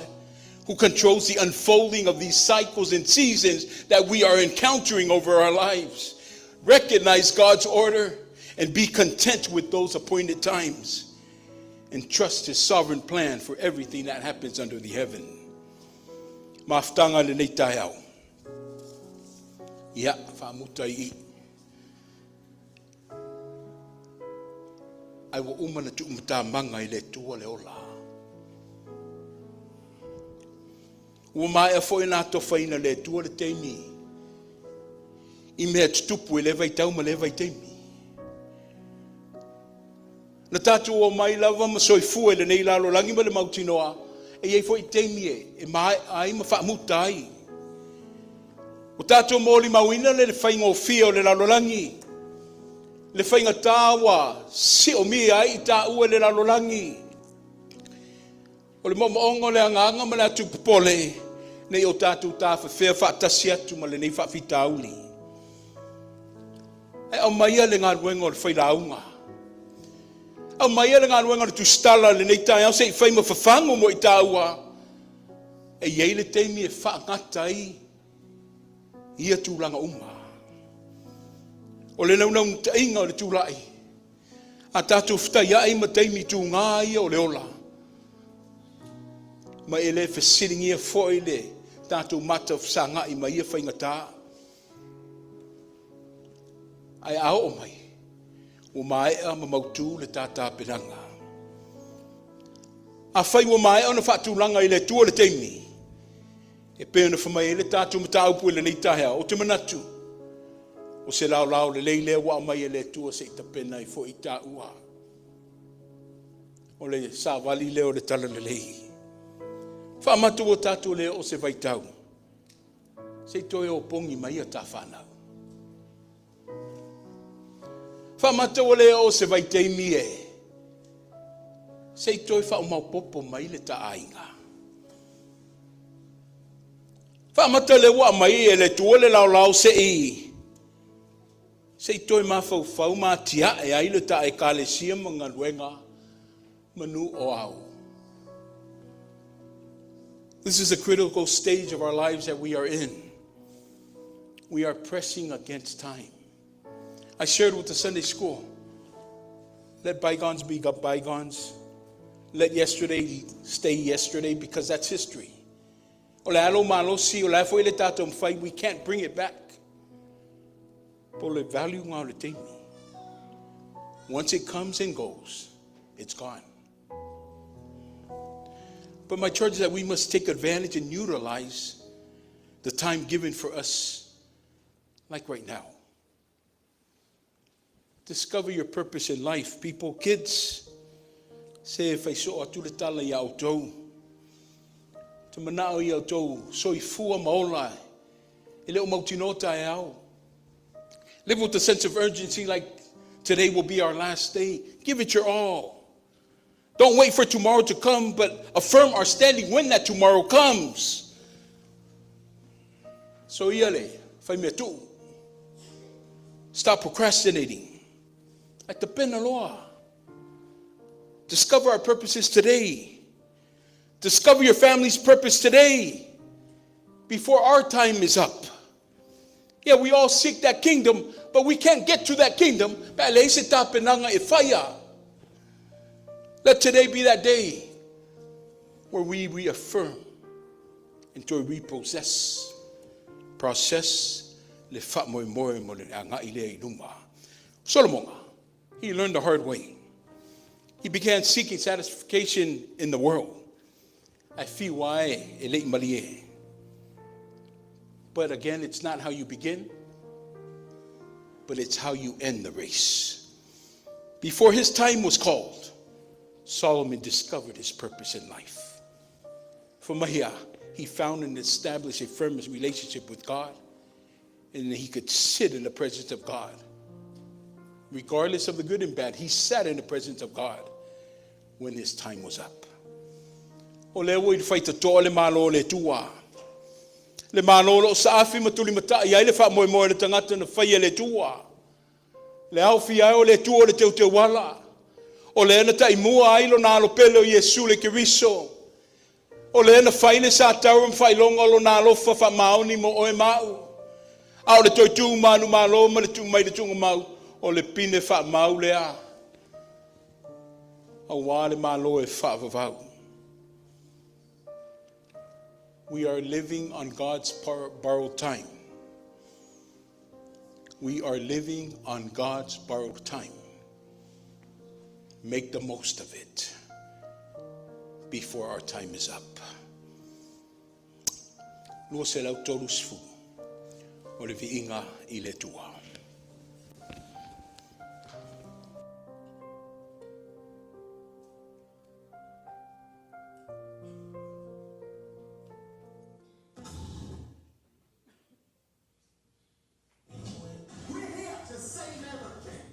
who controls the unfolding of these cycles and seasons that we are encountering over our lives. Recognize God's order and be content with those appointed times and trust His sovereign plan for everything that happens under the heaven. Mafutaga lenei taeao. Ia, faamuta i i. Ae ua uma ona tuumatamaga i le Atua le ola. Ua maea foi ona atofaina e le Atua le taimi i mea tutupu i lea vaitau ma lea vaitaimi. Na tatou omai lava ma soifua i lenei lalolagi ma le mautinoa, e i ai foi taimi e maea ai ma faamuta ai. Ua tatou molimauina le faigofie o le lalolagi, le faigata ua siomia ai i taua e le lalolagi. O le moomooga o le agaga ma le atu popole, ne i o tatou tafefea faatasi atu ma lenei faafitauli. Ae aumaia le galuega o le failauga. Aumaia le galuega o le tusitala i lenei taeao se i fai ma fafagu mo i taua. E i ai le taimi e faagata ai ia tulaga uma. O le naunautaiga o le tulai, a tatou fetaiai ma taimi tuga ia o le ola, ma e le fesiligia foi le tatou matafesagai ma ia faigata. Ae a oo mai, ua maea ma mautu le ta tapenaga. Afai ua maea ona faatulaga i le Atua le taimi, e pei ona fai mai ai le tatou mataupu i lenei taeao, ou te manatu, o se laolao lelei lea ua aumai e le Atua se i tapena ai foi i taua. O le savali lea o le talalelei. Faamata ua tatou le oo se vaitau, se i toe opogi mai a ta fanau. Faamata ua le oo se vaitaimi e, se i toe faamaopoopo mai le ta aiga. Faamata lea ua aumai e le Atua le laolao se i toe mafaufau ma atiae ai le ta Ekalesia ma galuega ma nuu o ao. This is a critical stage of our lives that we are in. We are pressing against time. I shared with the Sunday school. Let bygones be bygones. Let yesterday stay yesterday because that's history. O le alo malosi, o le a foi le tatou mafai, we can't bring it back. Po le value ngā o le taimi. Once it comes and goes, it's gone. But my charge is that we must take advantage and utilize the time given for us, like right now. Discover your purpose in life, people, kids. Se fai soo atu le tala ia outou. Te manao ia outou soifua ma ola. E le o mautinoa taeao. Live with a sense of urgency like today will be our last day. Give it your all. Don't wait for tomorrow to come, but affirm our standing when that tomorrow comes. So ia le, fai mea tuu. Stop procrastinating. At the penaloa. Discover our purposes today. Discover your family's purpose today. Before our time is up. Yeah, we all seek that kingdom, but we can't get to that kingdom. Pe a leai se tapenaga e faia. Let today be that day where we reaffirm and to reprocess, process le faamoemoe mo le agai lea i luma. Solomona, he learned the hard way. He began seeking satisfaction in the world. Ae fiu lava e le i malie. But again, it's not how you begin, but it's how you end the race. Before his time was called, Solomon discovered his purpose in life. For Mahia, he found and established a firm relationship with God, and he could sit in the presence of God. Regardless of the good and bad, he sat in the presence of God when his time was up. O lea ua i le faitotoa le Malo o le Atua. Le Malo o lo o saafi ma tulimatai ai le faamoemoe o le tagata na faia e le Atua. Le aofia ai o le Atua o le teuteuala. O lea na taimua ai lona alo pele o Iesu le Keriso. O lea na fai le satauro ma faailoga o lona alofa faamaoni mo oe ma au. A o le toe tu manumalo ma le tuu mai le tuugamau, o le pine faamau lea aua le Malo e faavavau. We are living on God's borrowed time. We are living on God's borrowed time. Make the most of it before our time is up. 230 o le viiga i le Atua. We're here to save everything.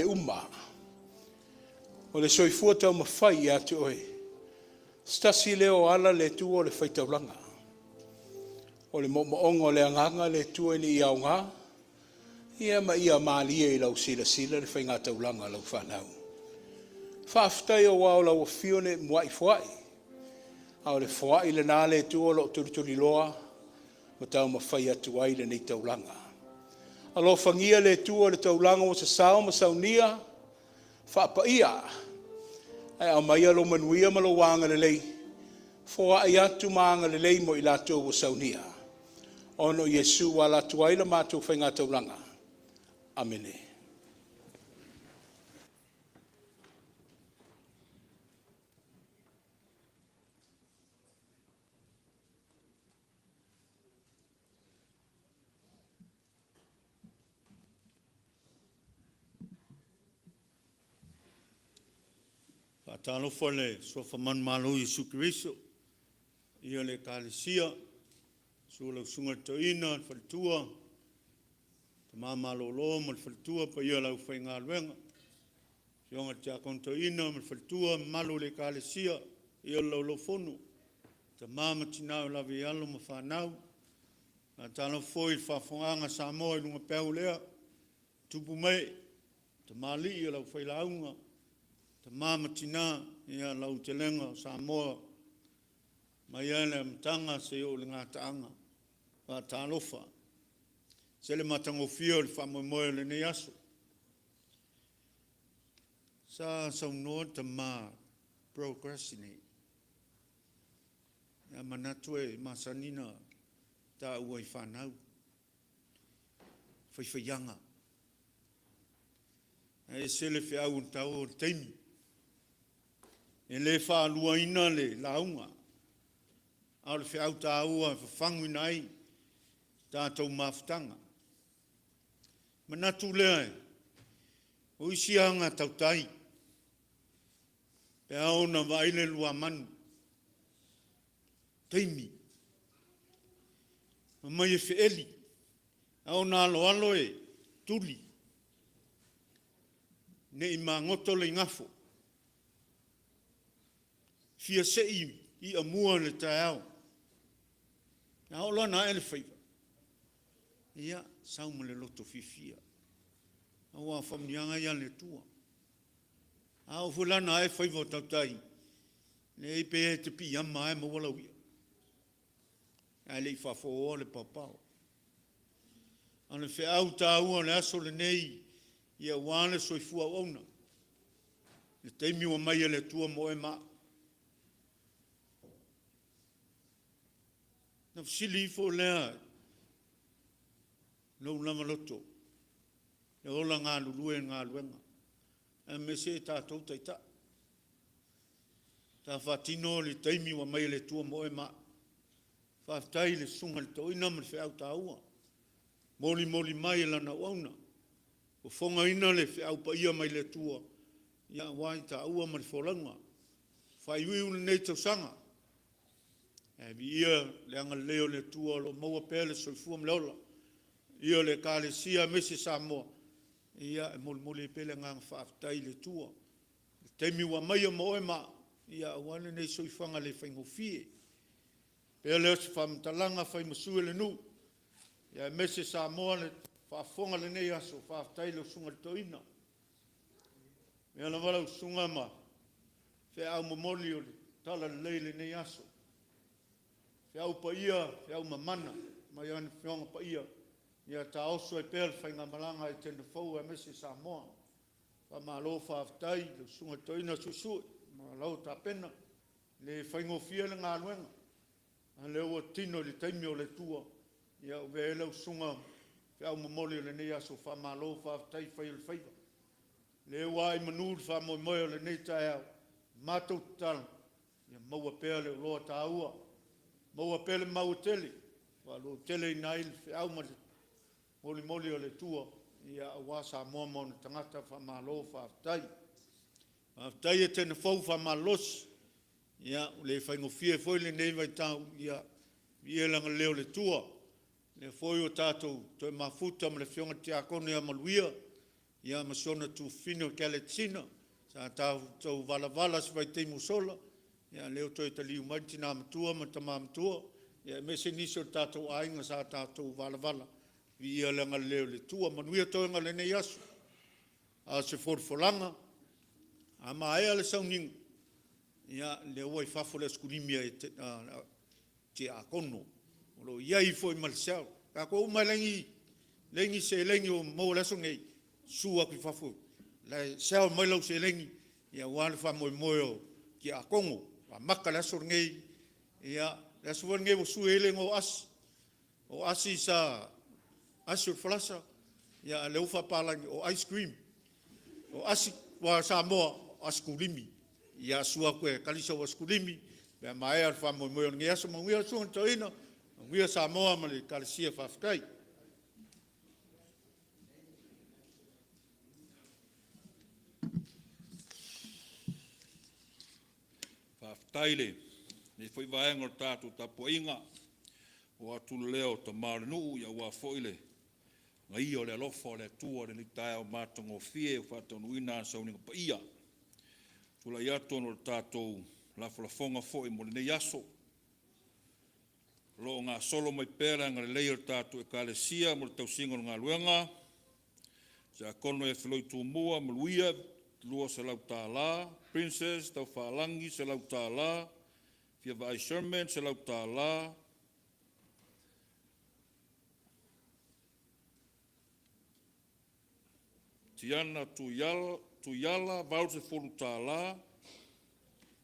Uma o le soifua taumafai ia te oe, se tasi lea o ala le Atua o le faitaulaga, o le moomooga o le agaga le Atua ina ia aoga ia ma ia malie i lau silasila le faigataulaga a lau fanau. Faafetai aua o lau afio le muai foai, a o le foai lena le Atua o lo o tulituliloa ma taumafai atu ai lenei taulaga. Alofagia le Atua i le taulaga ua sasao ma saunia, faapaia ae aumaia lou manuia ma lou agalelei, foai atu ma agalelei mo i latou ua saunia. Ona o Iesu ua ala atu ai la matou faigataulaga. Amene. Faatalofa i le Suafa manumalo o Iesu Keriso, paia o le Ekalesia, susu lau Susuga i le Toeaina, le faletua, tama malolo ma le faletua, paia o le aufaigaluega, afioga i le Tiakono Toeaina ma le faletua, mamalu o le Ekalesia, paia o le Laulau-a-Fono, tama ma tina ua lavea ai alo ma fanau. Faatalofa foi i le faafofogaaga a Samoa i luga pea lea, tupu ma ee, tamalii o le aufailauga, tama ma tina, ia lau fetalaiga o Samoa mai lava i le amataga seia oo i le gataaga. Faatalofa. E ese le matagofie o le faamoemoe o lenei aso. Sa saunoa le tama, procrastinate, ae manatu e masani ona taua i fanau, faifaiaga. Ae ese le feau taua o le taimi. E le faaluaina le lauga, a o le feau taua e fafaguina ai tatou mafutaga. Manatu lea, o isi aga tautai, e ao ona vaai le luamanu, taimi, omai e feeli, a ona aloalo e tuli, ne i magoto le igafo, fia sei i'amua i le taeao. A oo loa ina ae le faiva, ia, sau ma le loto fiafia, aua o faamanuiaga ia a le Atua. A oo foi la ina ae faiva o tautai, leai pe e te piiama lava e maua lau ia, ae le i faafuaoa le paopao. A o le feau taua o le aso lenei, ia aua le soifua auauna, le taimi ua aumai e le Atua mo oe ma au. Ona fesili ifo lea i lou lava loto, le ola galulue i le galuega, aemaise tatou Taitai, sa faatino le taimi ua aumai e le Atua mo oe ma au. Faafetai i le Susuga i le Toeaina ma le feau taua, molimoli mai e lana auauna, fofogaina le feau paia mai le Atua aua i taua ma le folauga. Faaiuiu lenei tausaga, ae viia le agalelei o le Atua o lo o maua pea le soifua ma le ola, le paia o le Ekalesia aemaise Samoa. Ia, e molimoli ai pea le agaga faafetai i le Atua i le taimi ua aumaia mo oe ma au, aua lenei soifuaga le faigofie. Ona faapea lea o se faamatalaga, fai ma sui o le nuu aemaise Samoa i le faafofoga i lenei aso, faafetai i lau Susuga i le Toeaina. Avea lava lau susuga ma feau momoli o le Talalelei i lenei aso, feau paia, feau mamana mai ana Afioga Paia, ia taoso ai pea le faigamalaga a Etena Fou aemaise Samoa. Faamalo faafetai i lau Susuga i le Toeaina Suesue, malo tapena. E le faigofie le galuega, a o lea ua tino i le taimi o le Atua ua avea ai lau susuga ma feau momoli o lenei aso. Faamalo faafetai fai o le faiva. O lea ua ae i manu le faamoemoe o lenei taeao, matou tatalo, ia maua pea le oloa taua, maua pea le mau e tele e faaluauteleina ai le feau ma le molimoli a le Atua aua Samoa ma ona tagata. Faamalo faafetai. Faafetai Etena Fou faamalolosi, ia ua le faigofie foi lenei vaitau, ia viia le agalelei o le Atua, o lea foi ua tatou toe mafuta ma le Afioga i le Tiakono ia Maluia. ia ma si ona tufafine o Kaletsina, sa tatou valavala i se vaitaimi ua sola, ia lea ua toe taliu mai le tina matua ma le tama matua, aemaise nisi o tatou aiga sa tatou valavala. Viia le agalelei o le Atua. Manuia toega o lenei aso. A o se folafolaga, a maea le sauniga, ia lea ua i fafo le asikulimi a tiakono, o lo o i ai foi ma le cell. O tatou uma e leai ni seleni o maua i le aso lenei, susu atu i fafo o la e sell mai lau seleni aua le faamoemoe o tiakono. Ua amata le aso lenei, ia, o le aso foi lenei ua sui ai le igoa o Asi. O Asi sa asi o le falasa, a o lea ua faapalagi o ice cream. O asi aua o Samoa, o asikulimi. Ia susu atu e kali sau asikulimi pe a maea le faamoemoe o lenei aso. Manuia le susuga i le toeaina, manuia Samoa ma le Ekalesia. Faafetai. Faafetai i lenei foi vaega o le tatou tapuaiga, oo atu le leo o tama o le nuu aua foi le agaia o le alofa o le Atua i lenei taeao matagofie ua faataunuuina Ana Sauniga Paia. Tulai atu ona o le tatou lafolafoga foi mo lenei aso, o lo o gasolo mai pea le agalelei o le tatou Ekalesia mo le tausiga o le galuega. Tiakono ia Filoi Tumua Maluia, $200. Princess Taufaalagi, $100. Fiavaai Sherman, $100. Tiana Tuiala, $80.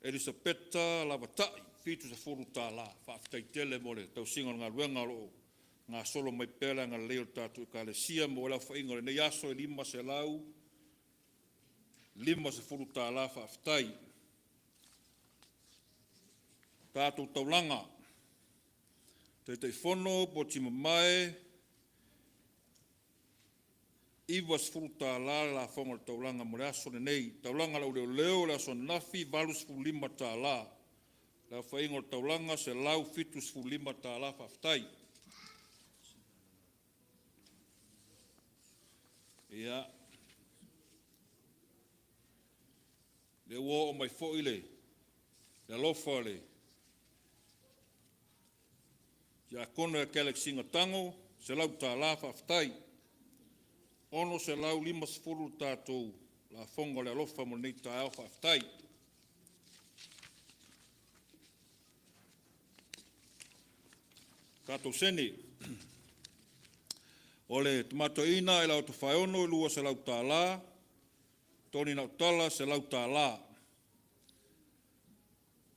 Elisapeta Lavata'i, $70. Faafetai tele mo le tausiga o le galuega o lo o gasolo mai pea le agalelei o le tatou Ekalesia mo le aofaiga o lenei aso e $550. Faafetai. Tatou Taulaga, Taitaifono Puatimamae $90 le lafoga o le taulaga mo le aso lenei. Taulaga a le Au Leoleo i le aso ananafi, e $85. Le aofaiga o le taulaga, e $175. Faafetai. Ia, lea ua oo mai foi le alofa o le Tiakono ia Galaxy Tago, $100 faafetai. $650 le tatou lafoga o le alofa mo lenei taeao faafetai. Tatou sene. O le Tama Toeaina Ailao Tofaeono e $200, Tony Nautala $100.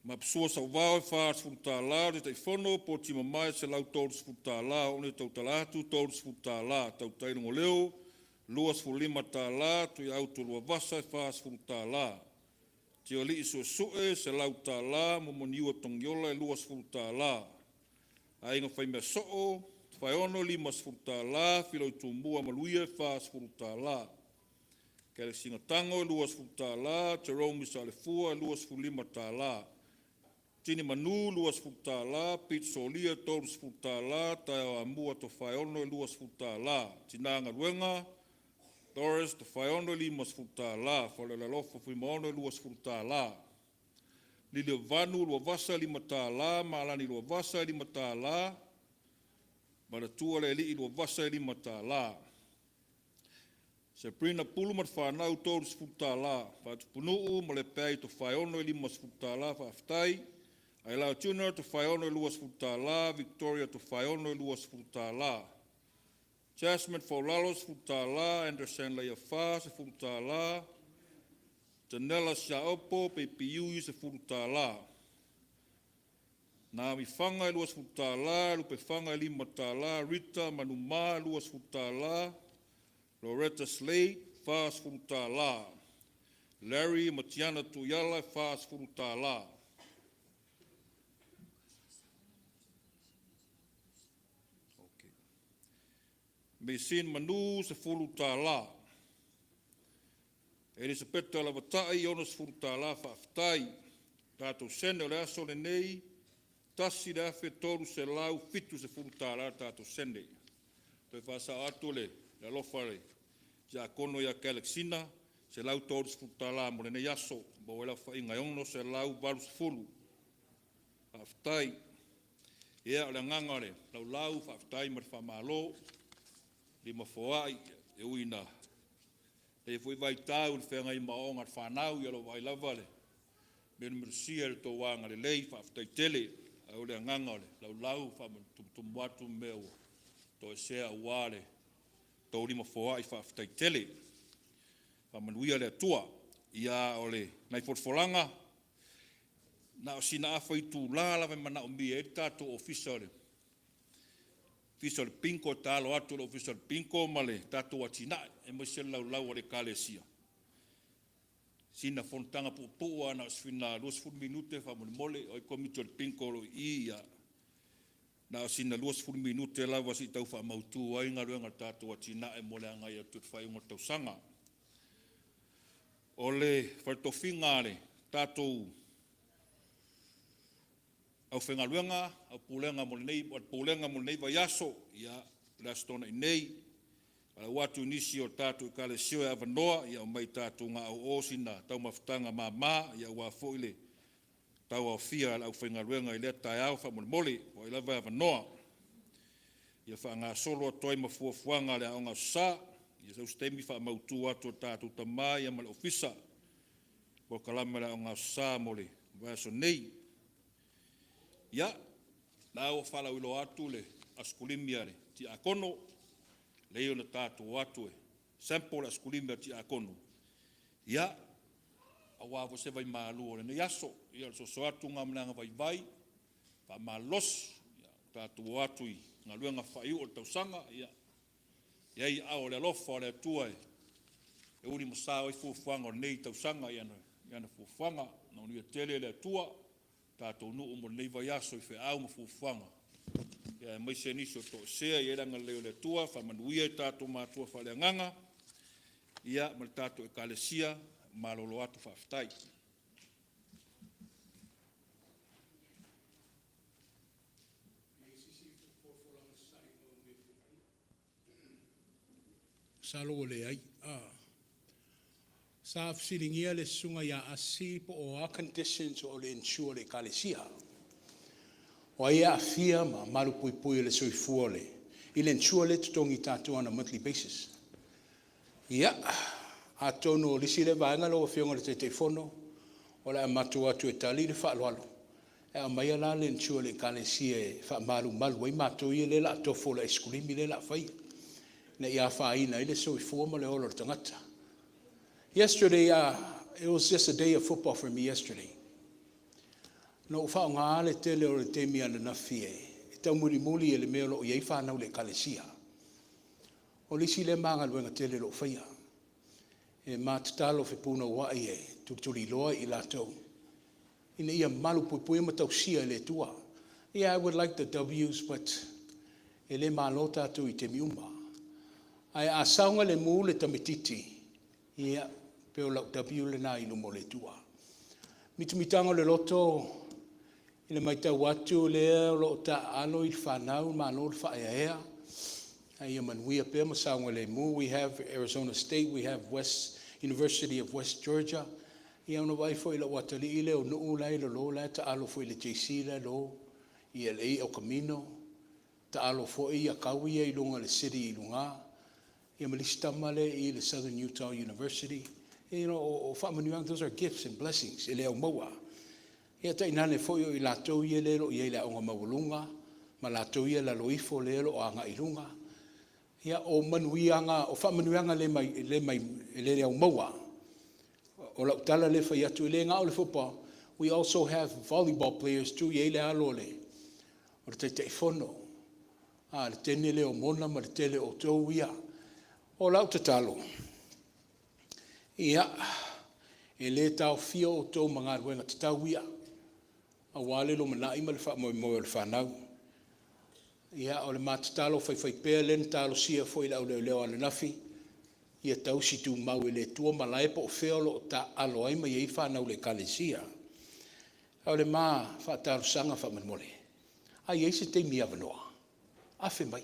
Mapusua Sauvao e $40, Taitaifono Poti Mamae $130, Oone Tautala atu $30, Tautai Logoleo $25, Tuiauto Luavasa e $40, Tiolii Suesue $100, Momoniua Togiola e $20, Aiga Faimeasoo Tofaeono e $50, Filoi Tumua Maluia e $40, Kelesina Tago e $20, Jerome Salefua e $25, Tini Manu $20, Pete Solia $30, Taeao Amua Tofaeono e $20, Tina Galuega Doris Tofaeono e $50, Faleoloalofa Fuimaono e $20, Liliuvanu Luavasa e $5, Malani Luavasa e $5, Manatua Lealii Luavasa e $5. Sabrina Pulu ma le fanau $30, Faatupunuu ma Lepeai Tofaeono e $50, faafetai. Ailao Junior Tofaeono e $20, Victoria Tofaeono e $20. Jasmine Faulalo $10, Anderson Leiafa $10, Janela Siaopo Peipiui $10. Naomi Faga e $20, Lupe Faga e $5, Rita Manuma $20, Loretta Slade $40, Larry Matiana Tuiala e $40. Okay. Meisin Manu $10. Elisapeta Lavatai $60, faafetai. Tatou sene o le aso lenei, $1,370 tatou sene. Toe faasao atu le alofa le Tiakono ia Galaxina, $130 mo lenei aso, maua ai le aofaiga e $680. Faafetai. Ia, o le agaga o le laulau, faafetai ma le faamalo, lima foai, e ui ina lenei foi vaitau i le feagai ma aoaoga a le fanau, ia o lo o vaai lava le melumelusia i le tou agalelei, faafetai tele. Ae o le agaga o le laulau, faatumutumu atu mea ua toesea aua le tou lima foai, faafetai tele. Faamanuia le Atua. Ia, o nai folafolaga, na o sina afa itula lava e manaomia ai le tatou Ofisa o le Bingo, e tatalo atu i le Ofisa o le Bingo ma le tatou atinae, aemaise le laulau a le Ekalesia, sina fonotaga puupuu lava na o sina 20 minute faamolemole. O ai le komiti o le Bingo o lo o i i? Ia, na o sina 20 minute lava se i tau faamautu ai galuega a le tatou atinae mo le agai atu i le faaiuga o le tausaga. O le faletofiga a le tatou aufaigaluega, au pulega mo lenei, o le pulega mo lenei vaiaso, ia, o le Aso Toonai nei, valaau atu i nisi o tatou Ekalesia e avanoa, ia omai tatou gaoo sina taumafataga mama aua foi le tauaofia a le aufaigaluega i lea taeao faamolemole, o ai lava e avanoa. Ia faagasolo atu ai ma fuafuaga a le Aoga Aso Sa, ia sau se taimi faamautu atu e le tatou tama ma le ofisa polokalame a le Aoga Aso Sa mo le vaiaso nei. Ia, la ua faalauiloa atu le asokulimi a le tiakono, lelei ona tatou o atu e sample le asokulimi a le tiakono, ia, aua foi se vaimalu o lenei aso. Ia, o le soso atu lena ma le agaga vaivai, faamalolosi, ia tatou o atu i galuega faaiu o le tausaga, ia i ai aao o le alofa o le Atua e ulimasa ai fuafuaga o lenei tausaga i ana fuafuaga. Manuia tele le Atua tatou nuu mo lenei vaiaso i feau ma fuafuaga, aemaise nisi o toesea. I ai le agalelei o le Atua, faamanuia i tatou matua faaleagaga ma le tatou Ekalesia. Malolo atu, faafetai. Masalo ua leai. Sa fesiligia le Susuga ia Asi po o a conditions o le insure a le Ekalesia, o ai e aafia ma malupuipuia i le soifua i le insure lea e totogi e tatou on a monthly basis. Ia, atonu o le isi lea vaega lau Afioga i le Taitaifono o le a matou o atu e tali le faaaloalo e aumaia la le insure a le Ekalesia e faamalumalu ai matou ia lea o le a tofo i le aisikulimi lea o le a faia, ina ia afaina ai le soifua ma le ola o le tagata. Yesterday, it was just a day of football for me yesterday. Na ou faaaogaina le tele o le taimi ananafi e taumulimuli i le mea o lo o i ai fanau a le Ekalesia. O le isi lea ma galuega tele o lo o faia, e ma tatalo fepunouai e tulituliloa i latou ina ia malupuipuia ma tausia e le Atua. Yeah, I would like the W's, but e le malo tatou i taimi uma. Ae a saogalemu le tamaitiiti, ia, pei o lau W lena i luma o le Atua. Mitamitaga o le loto i le matau atu lea o lo o taaalo i le fanau, malo le faaeaea, a ia manuia pea ma saogalemu. We have Arizona State, we have West University of West Georgia. Ia ona vaai foi i lou atalii lea o Nuu la e i lalo la e taalo foi i le JC la e i lalo i LA El Camino, taalo foi Kau ia i luga i le city i luga, ia ma le isi tama lea i le Southern Utah University. O faamanuiaga, those are gifts and blessings e le au maua. Ia tainane foi o i latou ia lea o lo o i ai i le aoga maualuga ma latou ia e lalo ifo lea o lo o agai i luga. Ia, o manuiaga, o faamanuiaga le mai, e le au maua. O lau tala lea e fai atu, e le na o le football, we also have volleyball players too. E i ai le alo o le Taitaifono, a le teine lea o Mona ma le tele o outou ia. O lau tatalo, ia, e le taofia outou ma galuega tatau ia aua le lumanai ma le faamoemoe o le fanau. Ia, o le ma tatalo faifaipea lea na talosia foi e le auleoleo ananafi, ia tausi tumau e le Atua malae po o fea o lo o taaalo ai ma i ai fanau a le Ekalesia. A o le ma faatalosaga faamolemole, a i ai se taimi avanoa, afe mai.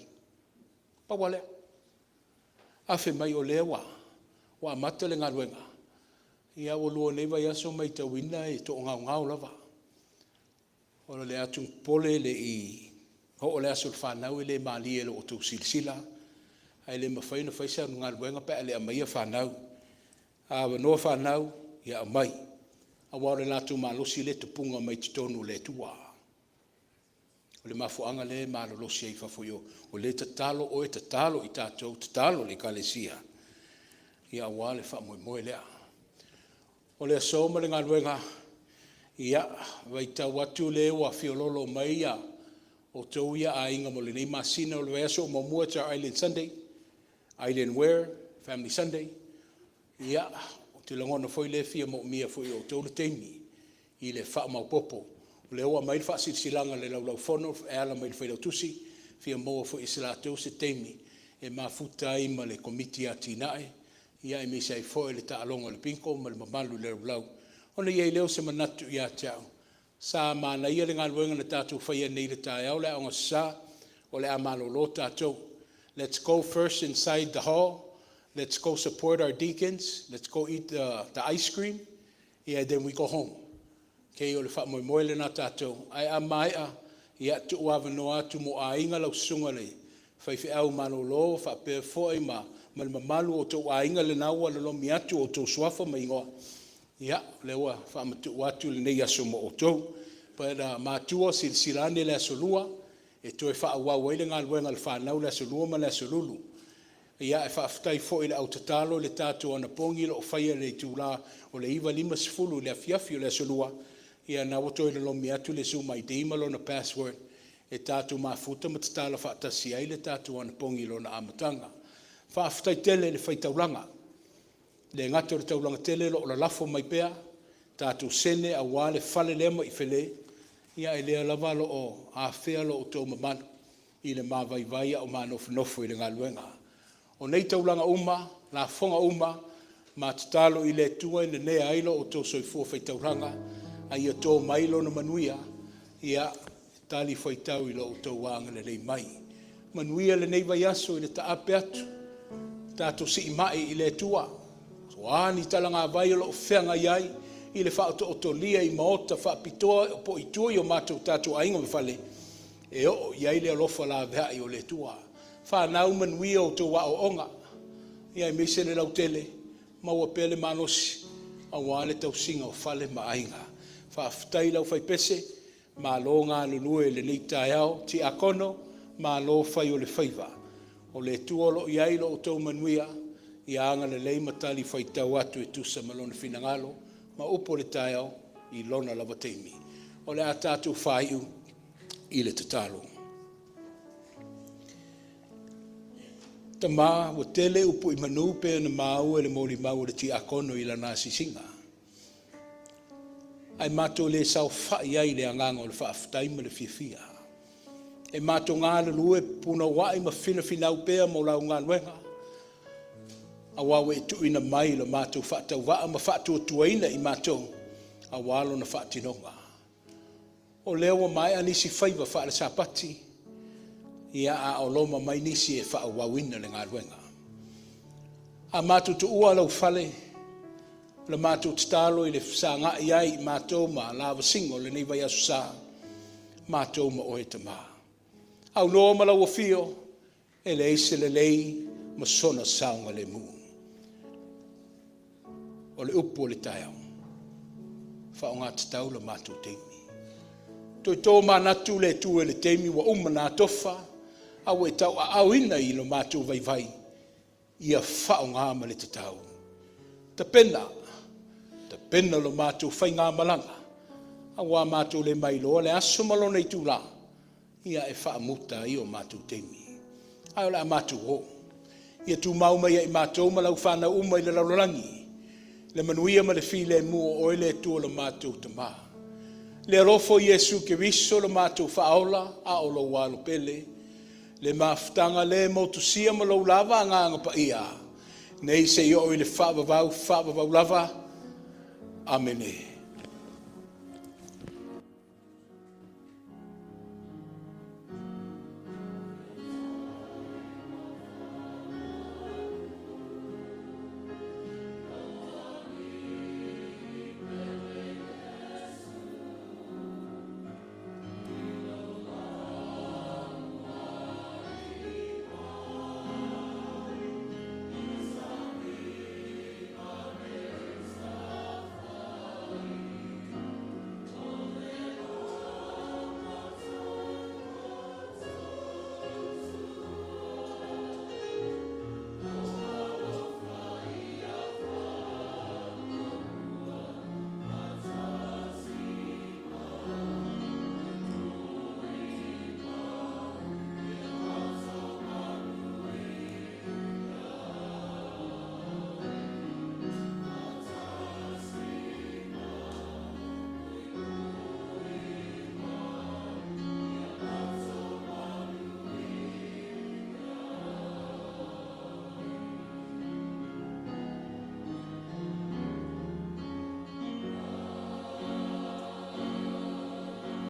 Pau lava lea, afe mai o lea ua Ua amata le galuega, ia ua lua nei vaiaso ua maitauina e toagaogao lava. O le a popole le i oo le aso o le fanau e le malie i lo outou silasila, ae le mafai ona fai se galuega pe a e le aumaia fanau. A avanoa fanau, ia aumai, aua o le latou malosi lea e tupuga mai totonu o le Atua. O le mafuaaga lea e malolosi ai i fafo i o, o lea e tatalo oe, tatalo i tatou, tatalo le Ekalesia aua le faamoemoe lea. O le aso ma le galuega, ia, e maitau atu o lea ua feoloolo mai outou ia aiga mo lenei masina. O le vaiaso muamua it's our Island Sunday, Island Wear, Family Sunday. Ia, ou te lagona foi lea e fia moomia foi e outou le taimi i le faamaopoopo. O lea ua aumai le faasilasilaga i le Laulau a Fono e ala mai i le Failautusi, e fia maua foi e se latou se taimi e mafuta ai ma le Komiti o Atinae aemaise ai foi le taaloga o le bingo ma le mamalu i le laulau. Ona i ai lea o se manatu ia te au, sa manaia le galuega na tatou faia nei i le taeao o le Aoga Aso Sa, o le a malolo tatou. Let's go first inside the hall. Let's go support our deacons. Let's go eat the ice cream. Yeah, then we go home. Okay, o le faamoemoe lena tatou, ae a maea, ia tuu avanoa atu mo aiga, lau susuga i le faifeau malolo faapea foi ma le mamalu o outou aiga lena ua lolomi atu outou suafa ma igoa, ia, o lea ua faamatuu atu lenei aso mo outou. But matua, silasila ane i le aso Lua e toe faaauau ai le galuega a le fanau i le aso Lua ma le aso Lulu. Ia, e faafetai foi i le au tatalo i le tatou anapogi o lo o faia i le itula o le 9:50 i le afiafi o le aso Lua. Ia lena ua toe lolomi atu le zoom ID ma lona password e tatou mafuta ma tatala faatasi ai le tatou anapogi i lona amataga. Faafetai tele i le fai taulaga, e le gata o le taulaga tele o lo o lalafo mai pea tatou sene aua le fale lea ma ifele, ae o lea lava o lo o afea lo outou mamalu i le ma vaivai a o ma nofonofo i le galuega. O nei taulaga uma, lafoga uma, ma tatalo i le Atua e nanea ai lo outou soifua faitaulaga, a ia to mai Lona manuia e talifuaitau i lo outou agalelei mai. Manuia lenei vaiaso i le taape atu, tatou siimai i le Atua, o a ni talagavai o lo o feagai ai i le faotootolia i maota faapitoa po o tua i o matou tatou aiga ma fale, e oo i ai le alofa laveai o le Atua. Fanau, manuia outou aoaoga, aemaise le lautele, maua pea le malosi aua le tausiga o fale ma aiga. Faafetai i le aufaipese, malo galulue i lenei taeao. Tiakono, malo fai o le faiva. O le Atua o lo o i ai lo outou manuia, ia agalelei ma talifuaitau atu e tusa ma Lona finagalo ma upu o le taeao i lona lava taimi. O le a tatou faaiu i le tatalo. Tama, ua tele upu i manu pei ona maua i le molimau a le tiakono i lana asiasiga, ae matou le saofai ai i le agaga o le faafetai ma le fiafia. E matou galulue punouai ma finafinau pea mo lau galuega, aua ua e tuuina mai lo matou faatauvaa ma faatuatuaina i matou aua lona faatinoga. O lea ua maea nisi faiva faale-Sapati, ia a o loma mai nisi e faaauauina le galuega. A matou tuua lou fale, o le matou tatalo i le fesagai ai i matou ma lavasiga o lenei vaiaso sa, matou ma Oe Tama. Auloa ma lau afio, e leai se lelei ma sona saogalemu. O le upu o le taeao, faaaoga tatau lo matou taimi. Toe tomanatu le Atua i le taimi ua uma ona atofa a ua e tauaaoina i lo matou vaivai, ia faaaoga ma le tatau. Tapena, tapena lo matou faigamalaga, aua matou te le mailoa le aso ma lona itula e faamuta ai o matou taimi, ae o le a matou o. Ia tumau mai ia i matou ma lau fanau uma i le lalolagi le manuia ma le filemu o Oe le Atua lo matou Tama. Le alofa o Iesu Keriso lo matou Faaola a o lou Alo pele, le mafutaga le motusia ma lou lava Agaga Paia, nei seia oo i le faavavau, faavavau lava. Amene.